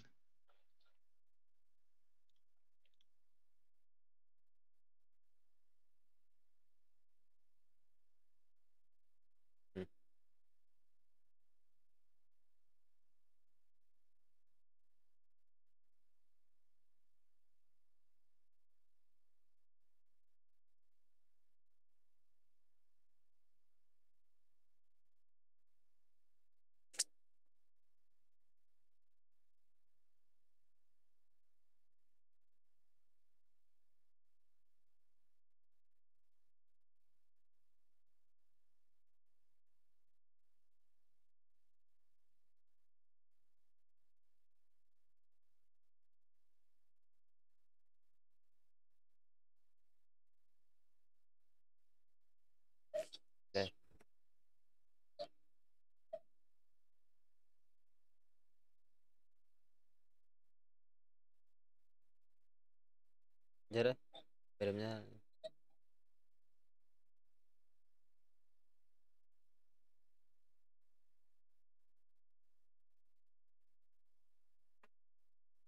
Speaker 1: Да. Дьэрэ. Бэлэмнэ.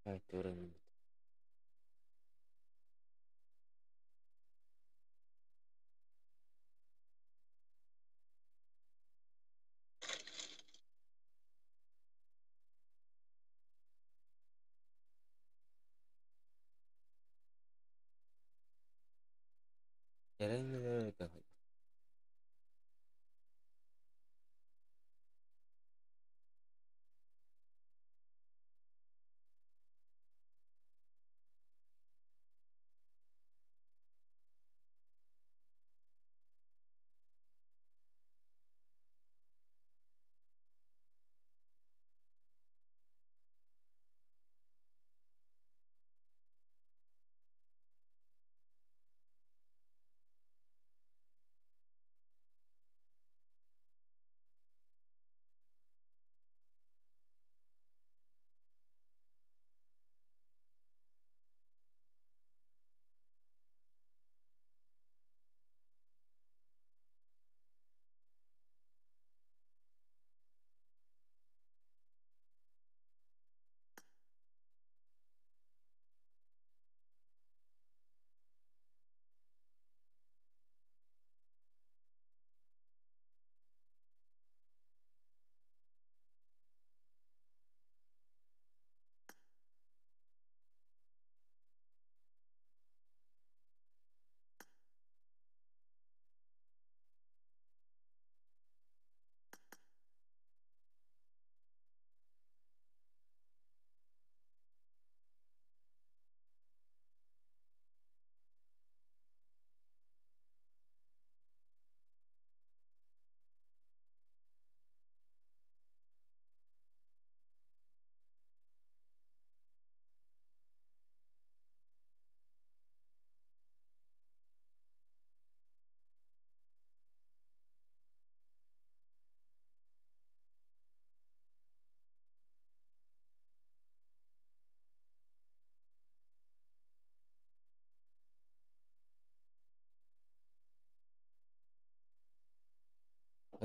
Speaker 1: Ай, туран.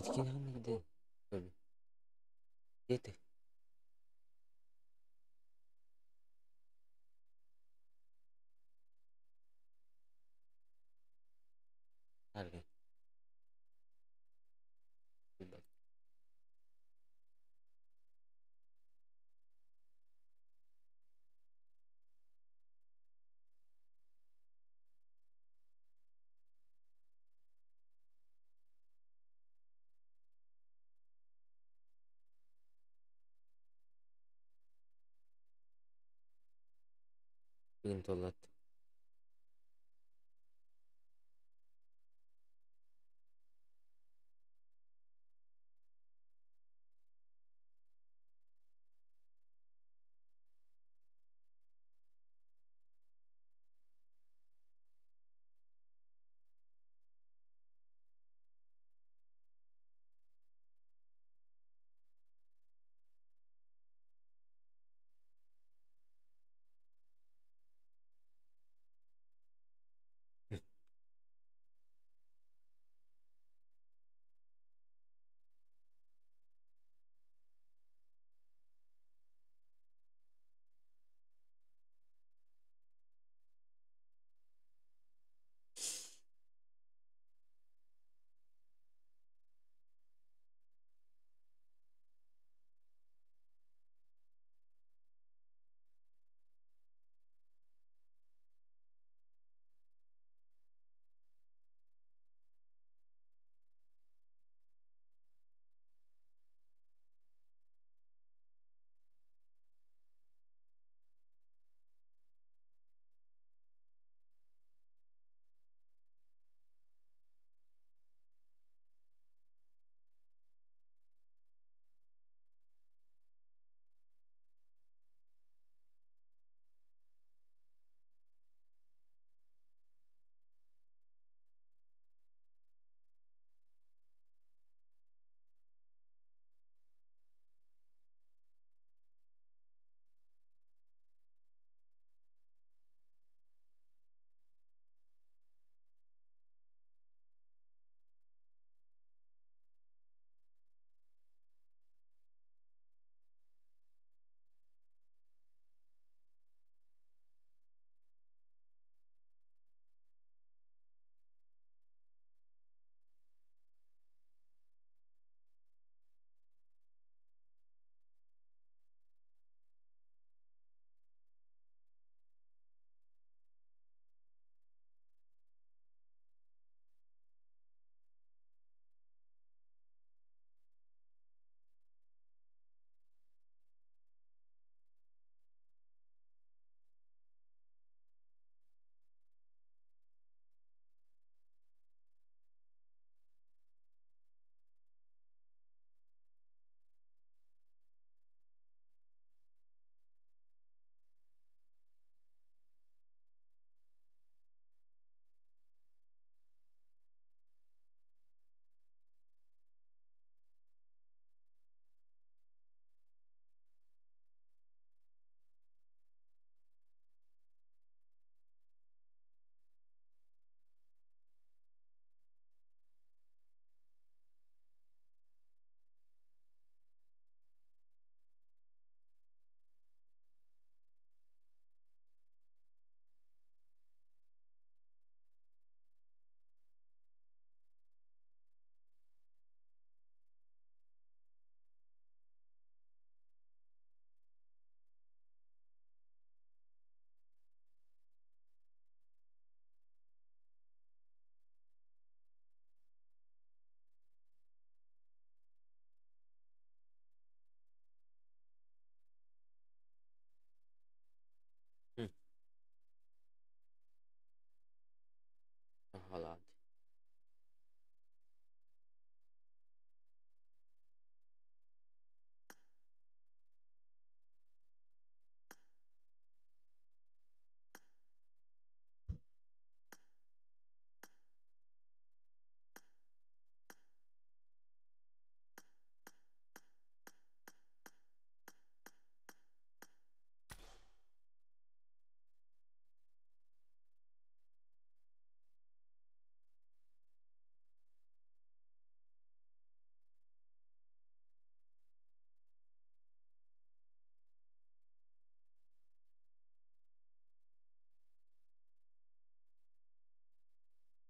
Speaker 1: Откинь где? Где ты? Аргы. Бүгүн туоллат.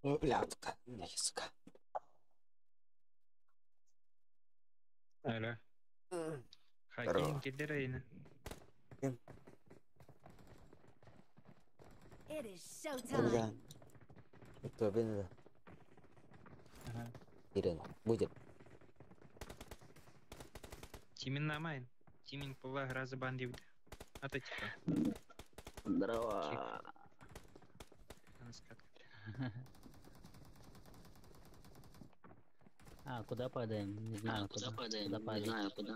Speaker 1: О, блядка, не, сука.
Speaker 2: Алло.
Speaker 1: Здорово.
Speaker 2: Хаким киллэр.
Speaker 4: It is showtime.
Speaker 1: Да. Это да.
Speaker 2: Ага.
Speaker 1: Ирина, будет.
Speaker 2: Тимин намайн. Тимин була гроза бандит. А то типа.
Speaker 7: Здорово.
Speaker 2: Скатка.
Speaker 7: А, куда падаем? Не знаю, куда. Куда падаем? Не знаю, куда.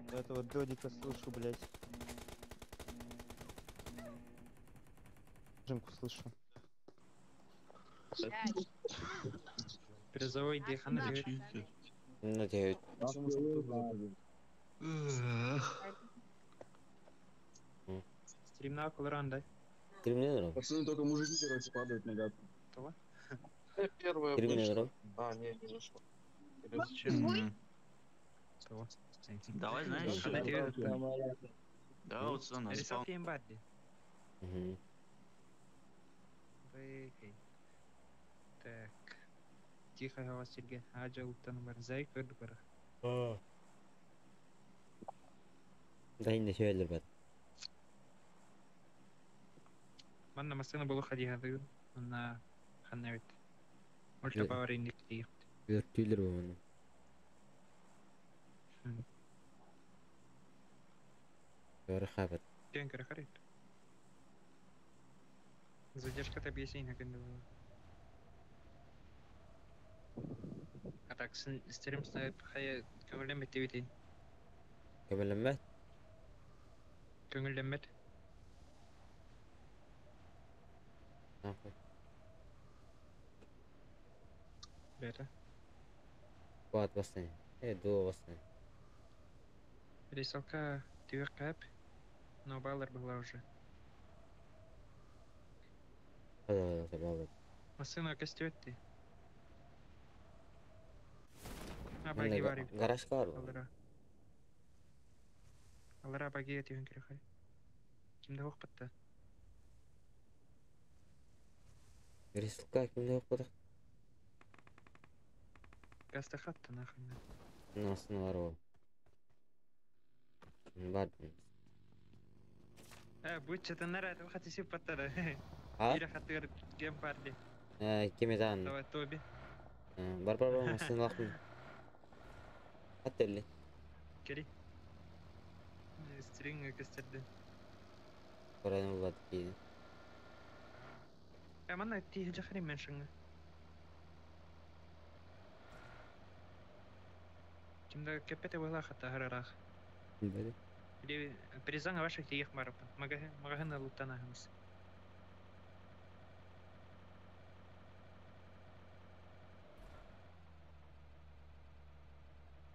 Speaker 9: До этого додика слышу, блядь. Жимку слышу.
Speaker 2: Призовой дихана.
Speaker 1: Ну, тебе.
Speaker 2: Стримна около да?
Speaker 1: 3 мне
Speaker 10: Пацаны, только мужики, короче, падают на гад.
Speaker 2: Того?
Speaker 10: Первая
Speaker 1: 3 мне
Speaker 10: вышла. А, не, не вышла. Или зачем?
Speaker 2: Того.
Speaker 11: Давай, знаешь,
Speaker 2: Она тебе-
Speaker 11: Да, вот сюда на спаун.
Speaker 2: Рисовки имбарди.
Speaker 1: Угу.
Speaker 2: Окей. Так. Тихо, голос Сергей. Аджа уттан бар. Зай көрдүк бар.
Speaker 1: Да, не сөйлер бат.
Speaker 2: Манна машина было ходи гадыр. На ханавит. Ульта пауэр индик тиих.
Speaker 1: Өртүлөр бу муну. Көрө хабат.
Speaker 2: Кен көрө харит. Задержка объяснение кенде было. А так, стрим снайп хая көңүллэммэт диэбитин.
Speaker 1: Көмөлөммөт.
Speaker 2: Көңүллэммэт.
Speaker 1: Нахуй.
Speaker 2: Бета.
Speaker 1: Бат басны. Дуо басны.
Speaker 2: Рисалка түбек кап. Но баллар была уже.
Speaker 1: Да, да, да,
Speaker 2: Машина костюетти. А баги бар.
Speaker 1: Гараж бар.
Speaker 2: Алара. Алара баги түһэн керек хай. Кимде хох батта?
Speaker 1: Рисалка кимде окудuk?
Speaker 2: Гаста хатта нахуй.
Speaker 1: Насыны бар ол. Бар.
Speaker 2: Бу чатаннар атып хаты сип баттара.
Speaker 1: А?
Speaker 2: Ире хатыр гем парди.
Speaker 1: Кемедан.
Speaker 2: Давай Тоби.
Speaker 1: Бар бар бар машина лахмын. Хаттелли.
Speaker 2: Кери. Стринг кестерди.
Speaker 1: Корайны булат ки.
Speaker 2: Манна ти жахари меншинга. Кимде кепете була хата харарах.
Speaker 1: Билбеди.
Speaker 2: Или призанга ваших тиих марапа. Магахына луттана хамс.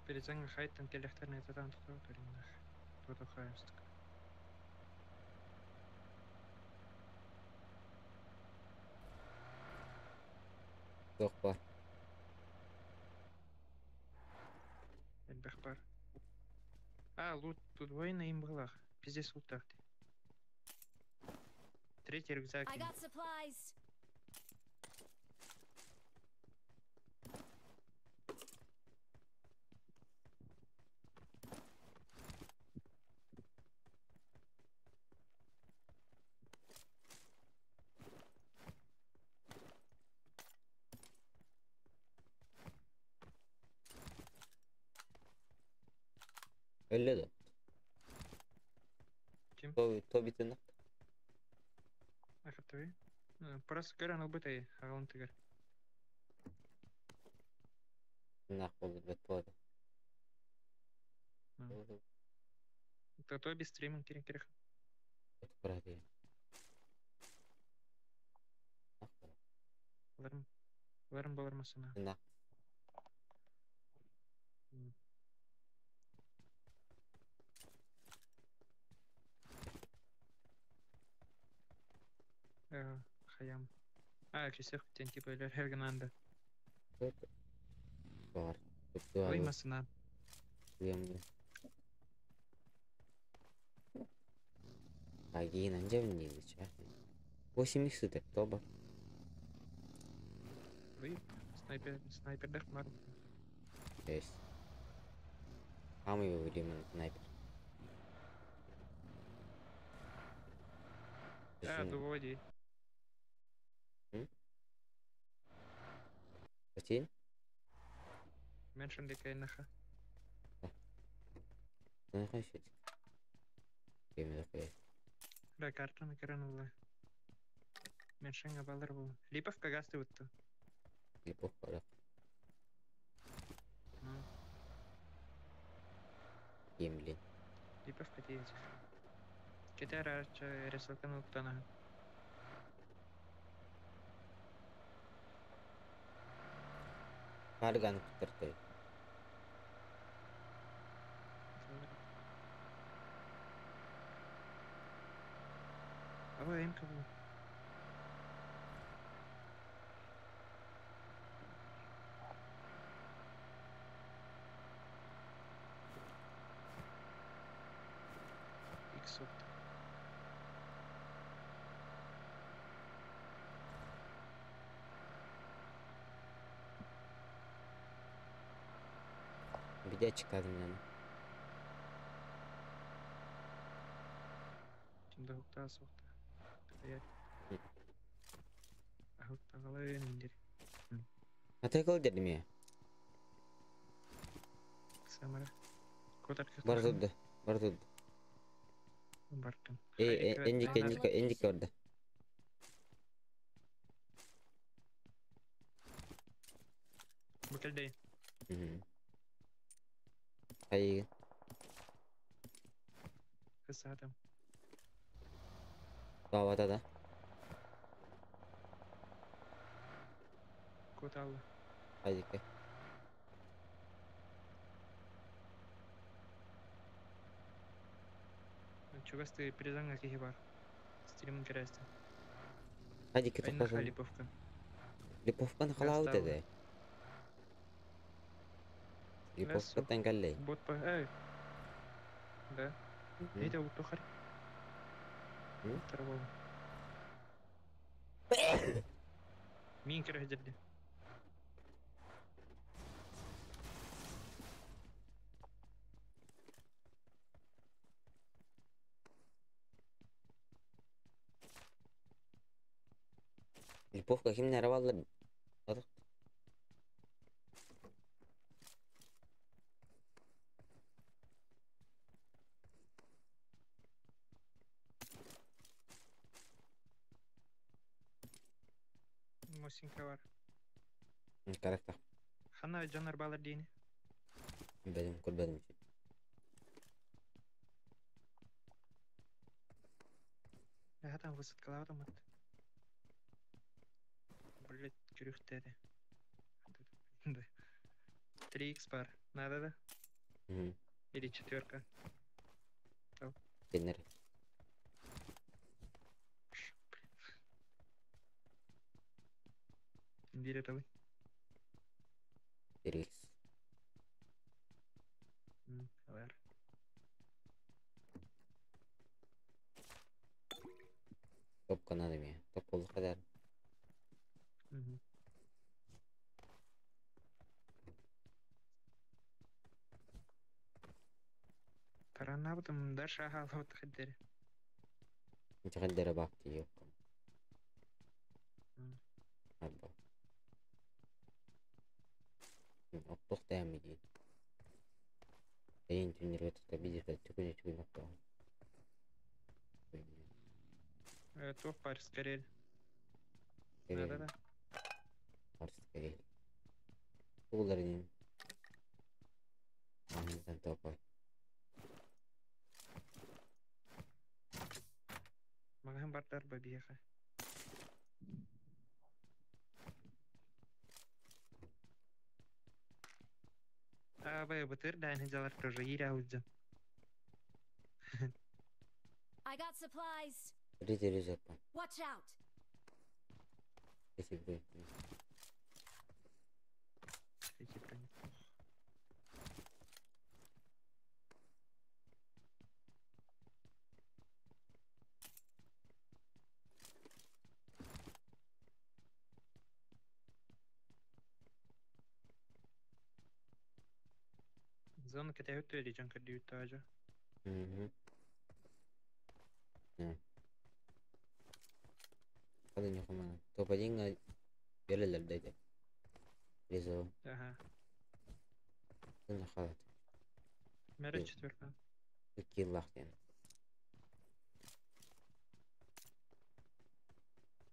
Speaker 2: Призанга хайтан келехтерне татан туту туринах. Туту хаемстык.
Speaker 1: Жоқ бар.
Speaker 2: Элбэх бар. А, лут тут воина им была. Пиздец лутах. Третий рюкзак.
Speaker 4: I got supplies.
Speaker 1: Öyle de.
Speaker 2: Ким?
Speaker 1: Тоби тынак.
Speaker 2: Ахатты. Просто көрөн албытай, агалын тыгар.
Speaker 1: Тынак болду бет болады.
Speaker 2: То Тоби стриминг керек керек.
Speaker 1: Курады.
Speaker 2: Ларым. Ларым болар масына.
Speaker 1: Тынак.
Speaker 2: Хаям. А, кисех тен типа или Хергенанда.
Speaker 1: Бар.
Speaker 2: Ой, масына.
Speaker 1: Агин, анжа 8 сытыр, тоба.
Speaker 2: Вы снайпер, снайпер дах мар.
Speaker 1: Есть. Самый временный снайпер.
Speaker 2: Да, доводи.
Speaker 1: Хотин?
Speaker 2: Меньше декайнаха.
Speaker 1: Ну, хочет. Время такое.
Speaker 2: Да, карта на каранула. Меньше баллар был. Липовка гасты вот то.
Speaker 1: Липовка, да.
Speaker 2: Ну.
Speaker 1: Емлин.
Speaker 2: Липовка тиетих. Кетера ресалкану ктана.
Speaker 1: Карган кутартой.
Speaker 2: А вы им кого? Иксот.
Speaker 1: Где чекадым мен?
Speaker 2: Кимде хукта сохта. Хукта галай индир.
Speaker 1: Атай кыл дедим я.
Speaker 2: Самара. Котар
Speaker 1: Бар турду. Бар турду.
Speaker 2: Бартым.
Speaker 1: Эндик, эндик, эндик орда.
Speaker 2: Букельдей.
Speaker 1: Айы.
Speaker 2: Кысадым.
Speaker 1: Бабада да.
Speaker 2: Коталлы.
Speaker 1: Айдыка.
Speaker 2: Чугасты перезанга кихи бар. Стилимын кересті.
Speaker 1: Айдыка
Speaker 2: Айнаха
Speaker 1: тоқтазын.
Speaker 2: Липовка.
Speaker 1: Липовканы қалау
Speaker 2: Гасталлы.
Speaker 1: деді. Липовка тәңгәллей.
Speaker 2: Бот па... Эй. Да. Нейде ол тухар? Тарбол. Мин керек жерде.
Speaker 1: Липовка кимнер арабалар? Адық.
Speaker 2: Мосинка бар.
Speaker 1: Каракта.
Speaker 2: Хана жанар балар дейні.
Speaker 1: Бәдім, көрбәдім.
Speaker 2: Я там высадкалаватым от. Блять, күрүхтәде. Да. 3х бар. Надо, да? Или четверка.
Speaker 1: Кеннер.
Speaker 2: Бире табы.
Speaker 1: 3x.
Speaker 2: Бар.
Speaker 1: Топка надо мне. Топ болду кадар.
Speaker 2: Таранабытым дальше ага вот хаддери.
Speaker 1: Интихаддера бакты yok. Арба. Оттох тәмі дейді. Эйин түннерге тұта бидер түгүнө түгүн оттоо.
Speaker 2: Туох бар скорее. Надо, да?
Speaker 1: Барс скорее. Тугулар инин. Андан топой.
Speaker 2: Маган бардар бабиха. А, бай, бытыр, да, не делар тоже, иря уджа.
Speaker 4: I got supplies.
Speaker 1: Ризе ризе па.
Speaker 4: Watch out.
Speaker 1: Третий
Speaker 2: Третий броник. Зона кэтэһит түөри дьон көрдүүт таажа.
Speaker 1: Hadi нюхамана. Топ-1 берелер дейdi. Резо.
Speaker 2: Ага.
Speaker 1: Bunu халат.
Speaker 2: Мәрі четверка.
Speaker 1: Киллах ден.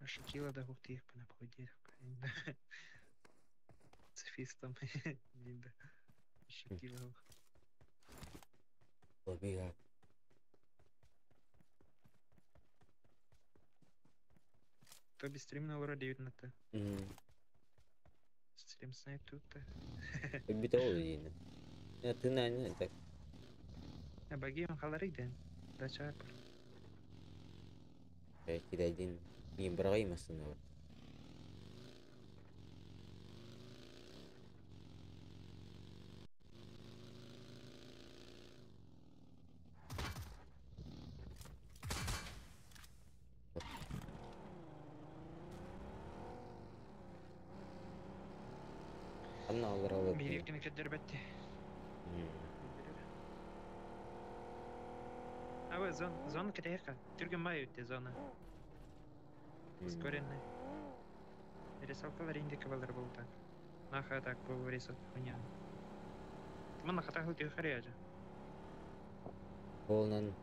Speaker 2: Шакила да гухтих пана пходир. Цифистом. Линда. Шакила.
Speaker 1: Побега.
Speaker 2: Тоби стрим на лора 9 на Т. Стрим снайп тут.
Speaker 1: Бит ол дейін. Ты на так.
Speaker 2: Багием халарыйден. Дача пар.
Speaker 1: Кидайдин. Мен бір қаймасын бар. Анна алыр алыр.
Speaker 2: Бириккini кеддербетти. Абы зон зона кедеха. Түрген май өтте зона. Ускоренный. Рисалкалар инде кабалар был так. Наха так был рисот хуйня. Мана хата хыл харяжа.
Speaker 1: Полнан.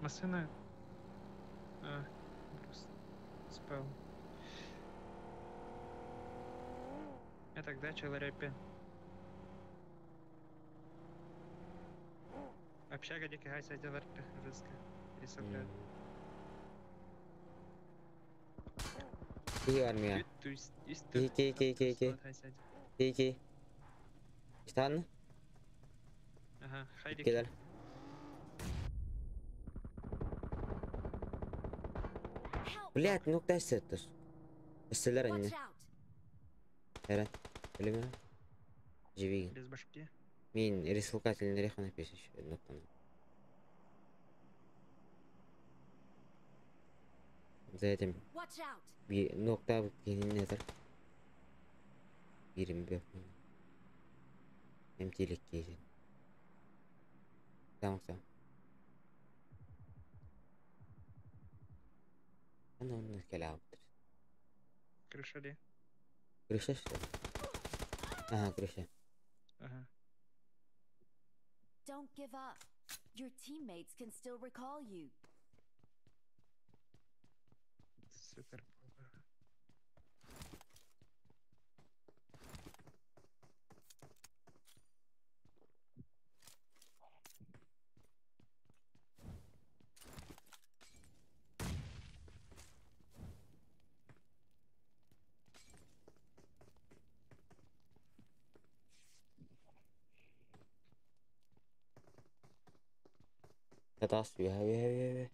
Speaker 2: Машина. А, просто спал. Я тогда человек. Общага дикая гайса делар жестко. Рисовка.
Speaker 1: Ки армия. Ки ки ки ки ки. Ки ки. Штан.
Speaker 2: Ага, хайди.
Speaker 1: Келер. Блять, ну куда это? Эсселер анне. Eren. Öyle mi? Живи.
Speaker 2: Без башки.
Speaker 1: Мин рисылкательный реха напишешь еще одну. За этим. Bir nokta nedir? Birim bir. Emtilik giysin. Tamam tamam. Ana onu kelamdır.
Speaker 2: Крыша ли?
Speaker 1: Крыша что ли? Ага, крыша.
Speaker 2: Ага.
Speaker 4: Don't give up. Your teammates can still recall you.
Speaker 2: Супер.
Speaker 1: Taas yhä, yhä, yhä, yhä.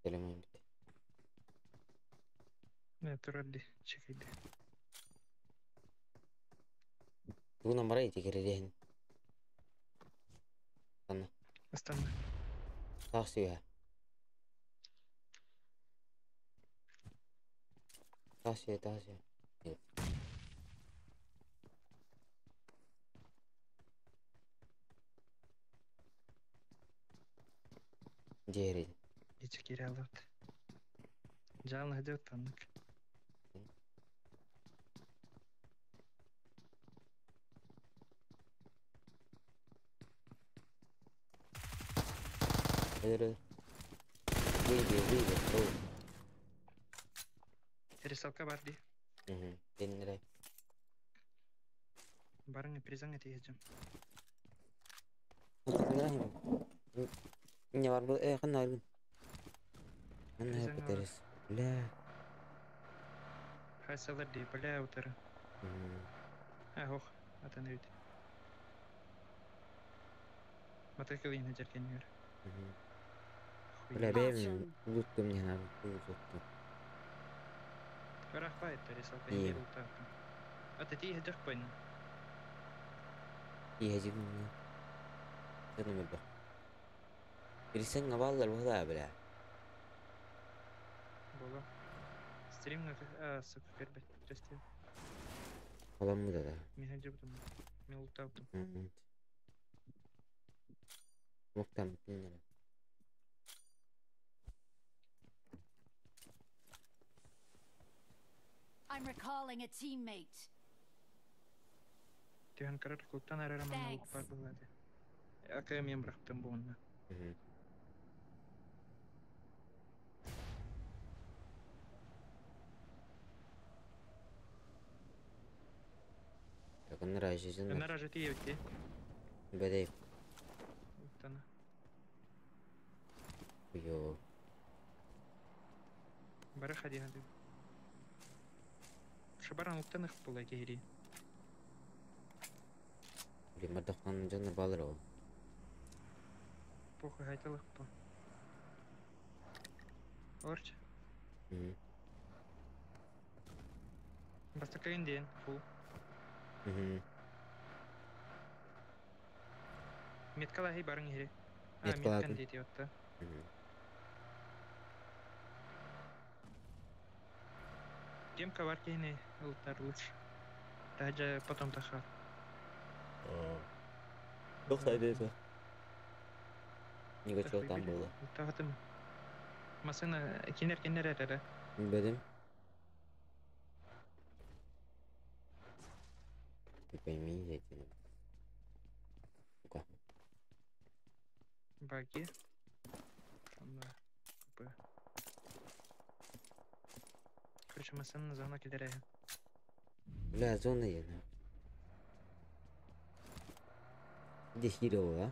Speaker 1: Telemään pitää.
Speaker 2: Ne turaddi, чекайди.
Speaker 1: Тугуна марай текерелehen. Анна.
Speaker 2: Астана.
Speaker 1: Taas yhä. Taas yhä, taas yhä. Дерень.
Speaker 2: Ичкирялот. Жално идет танк.
Speaker 1: Выйди, выйди,
Speaker 2: Рисалка барди.
Speaker 1: Угу. Деннерай.
Speaker 2: Барыңа призанга тиежем.
Speaker 1: Не бар был, қандай аргын. Ана көтерес. Бля.
Speaker 2: Хайсалар ди, бля, утары. А, ох, атан өйт. Мотоцикл ина жеркен юр.
Speaker 1: Бля, бэм, луттум не надо, луттум.
Speaker 2: Ыраахпа рисалка
Speaker 1: Ием.
Speaker 2: иһи ултааттым. Ата тииһэ дьахпайна.
Speaker 1: Иһэжигин. Дьоном элбэх. Билсэн габаллар быһылаа бля.
Speaker 2: Буолуо. Стримҥа сука көрбөт көстүө.
Speaker 1: Оламмыта да.
Speaker 2: Мин сылдьыбытым. Мин ултаабытым.
Speaker 1: Муктаммытын эрэ.
Speaker 4: I'm recalling a teammate.
Speaker 2: Түһэн көрөр клубтан эрэр манна
Speaker 4: Thanks.
Speaker 2: лук бар быһыылаата. АКМ бырахтым буонна.
Speaker 1: Якыннар ажизин.
Speaker 2: Өнөр ажы тиийэбит
Speaker 1: Бэдэй.
Speaker 2: Уттана.
Speaker 1: Йо.
Speaker 2: Бары хадиһа дыы. Шабаран уттан ых була киһири.
Speaker 1: Блин, мардахтан дьоннор баалар ол.
Speaker 2: Похуй хайталых по. Орч. Бастакы диэн фул. Меткалаһый барың иһири. А,
Speaker 1: Меткалаатым.
Speaker 2: меткан диэти отта. Демка бар киһини ылтар лучше. Даже потом тахар.
Speaker 1: Yok saydı. Ника чего там было?
Speaker 2: Тахатым. Масына кинер кинер эрэ.
Speaker 1: Бэдим. Ты пойми, я тебе. Сука.
Speaker 2: Баги. Онно Б. Короче, масына зона килерэ.
Speaker 1: Бля, зона я на. Где хилила, а?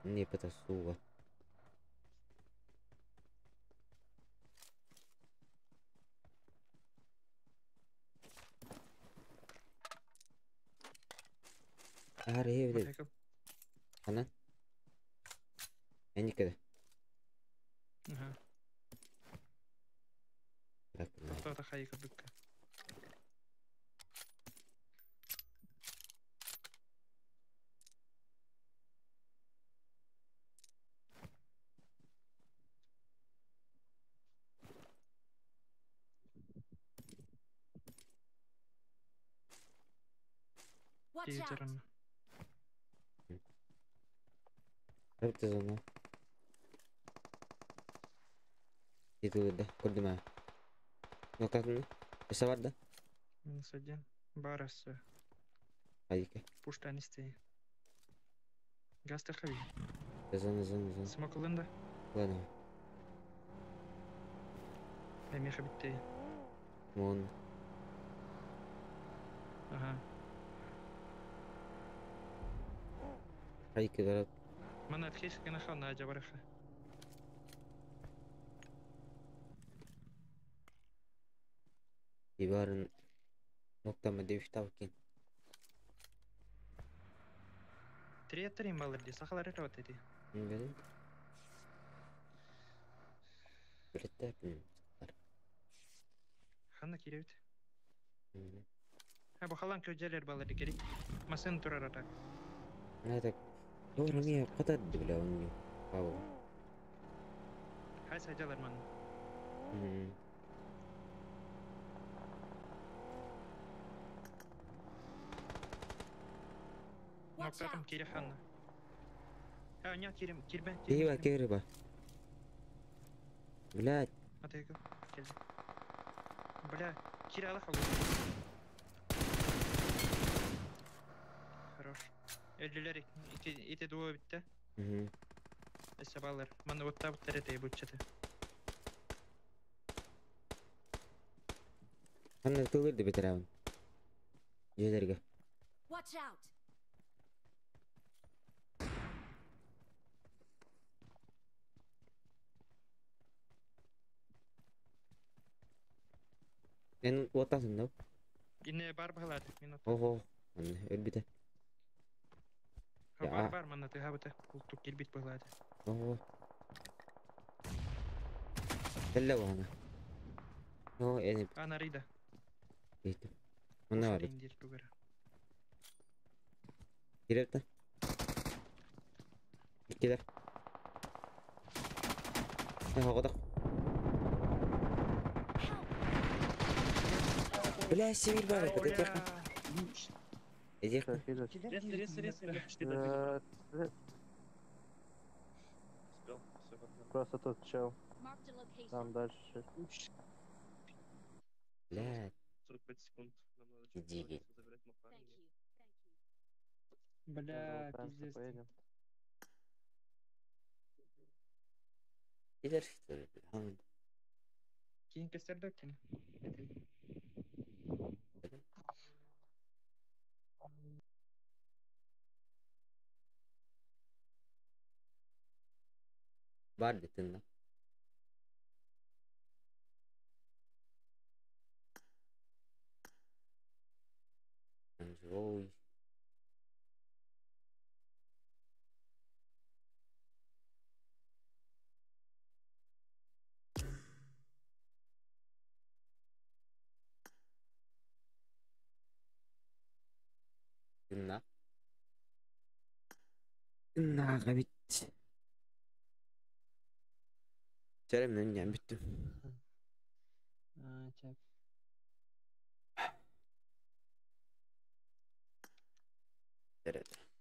Speaker 1: Не потасула. Аре, блядь.
Speaker 2: Мотоцикл.
Speaker 1: Она? Я никогда.
Speaker 2: Ага.
Speaker 1: Так, на.
Speaker 2: Тохтоото хайы курдукка.
Speaker 4: Watch
Speaker 2: Тиийдер
Speaker 4: out!
Speaker 2: онно.
Speaker 1: Это зона. Иду, да, курдума. Ну как ну? Өсө бар да?
Speaker 2: Минус один. Бар өссө.
Speaker 1: Айка.
Speaker 2: Пуштан истей. Газ тахаби.
Speaker 1: Зона, зона, зона.
Speaker 2: Смок ылын да.
Speaker 1: Ладно.
Speaker 2: Эмиэхэ биттей.
Speaker 1: Мон.
Speaker 2: Ага.
Speaker 1: Айка барап.
Speaker 2: Мана тхиш гына на жабарыха.
Speaker 1: Ибарын ноктама деп тавкин.
Speaker 2: Триеттерин балыр ди. Сахалар это вот эти.
Speaker 1: Билем. Билетте билем.
Speaker 2: Ханна киребит. А бу халан көжелер балыр ди керек. Масын турар ата.
Speaker 1: Это Добро мне катат бля он. Ау.
Speaker 2: Хай сажалар ман.
Speaker 4: Watch
Speaker 2: Ноктатым
Speaker 4: out!
Speaker 2: кире ханна. А, нет, кирем, кирбен,
Speaker 1: Киба, киба. Блядь.
Speaker 2: Атайкы. Келди. Бля, кире алах алды. Хорош. Өлдүлөр ити ити дуо битте. Эссе балар. Маны отта буттар эте бутчаты.
Speaker 1: Ханна тылырды бетерабын. Жедерге.
Speaker 4: Watch out!
Speaker 1: Мен оттасың да?
Speaker 2: Инне бар бахалады. Минут.
Speaker 1: Ого. Анна өлбүтэ.
Speaker 2: Бар бар мана ты хабыта. Ултук кирбит бахалады.
Speaker 1: Ого. Телле бана. Оо, эн
Speaker 2: Ана Рида.
Speaker 1: Иһиттим. Манна бар.
Speaker 2: Индир тугара.
Speaker 1: Кириэптэ. Иккилэр. Оҕодох. Бля, север бар, это этиэххэ. Этиэххэ.
Speaker 10: Резко, резко, резко.
Speaker 9: Просто тот чел. Там дальше.
Speaker 1: Бля,
Speaker 10: 45 секунд. Нам надо
Speaker 1: Иди.
Speaker 10: забирать Макларен.
Speaker 2: Бля,
Speaker 9: Залутаемся,
Speaker 2: пиздец.
Speaker 9: поедем.
Speaker 1: Килер что ли, бля?
Speaker 2: Кинь костердок, кинь.
Speaker 1: Бар дитинна. Живой. Тынна. Тынна бит. Сәрем мен бүттүм.
Speaker 2: А, чап.
Speaker 1: Сәрем.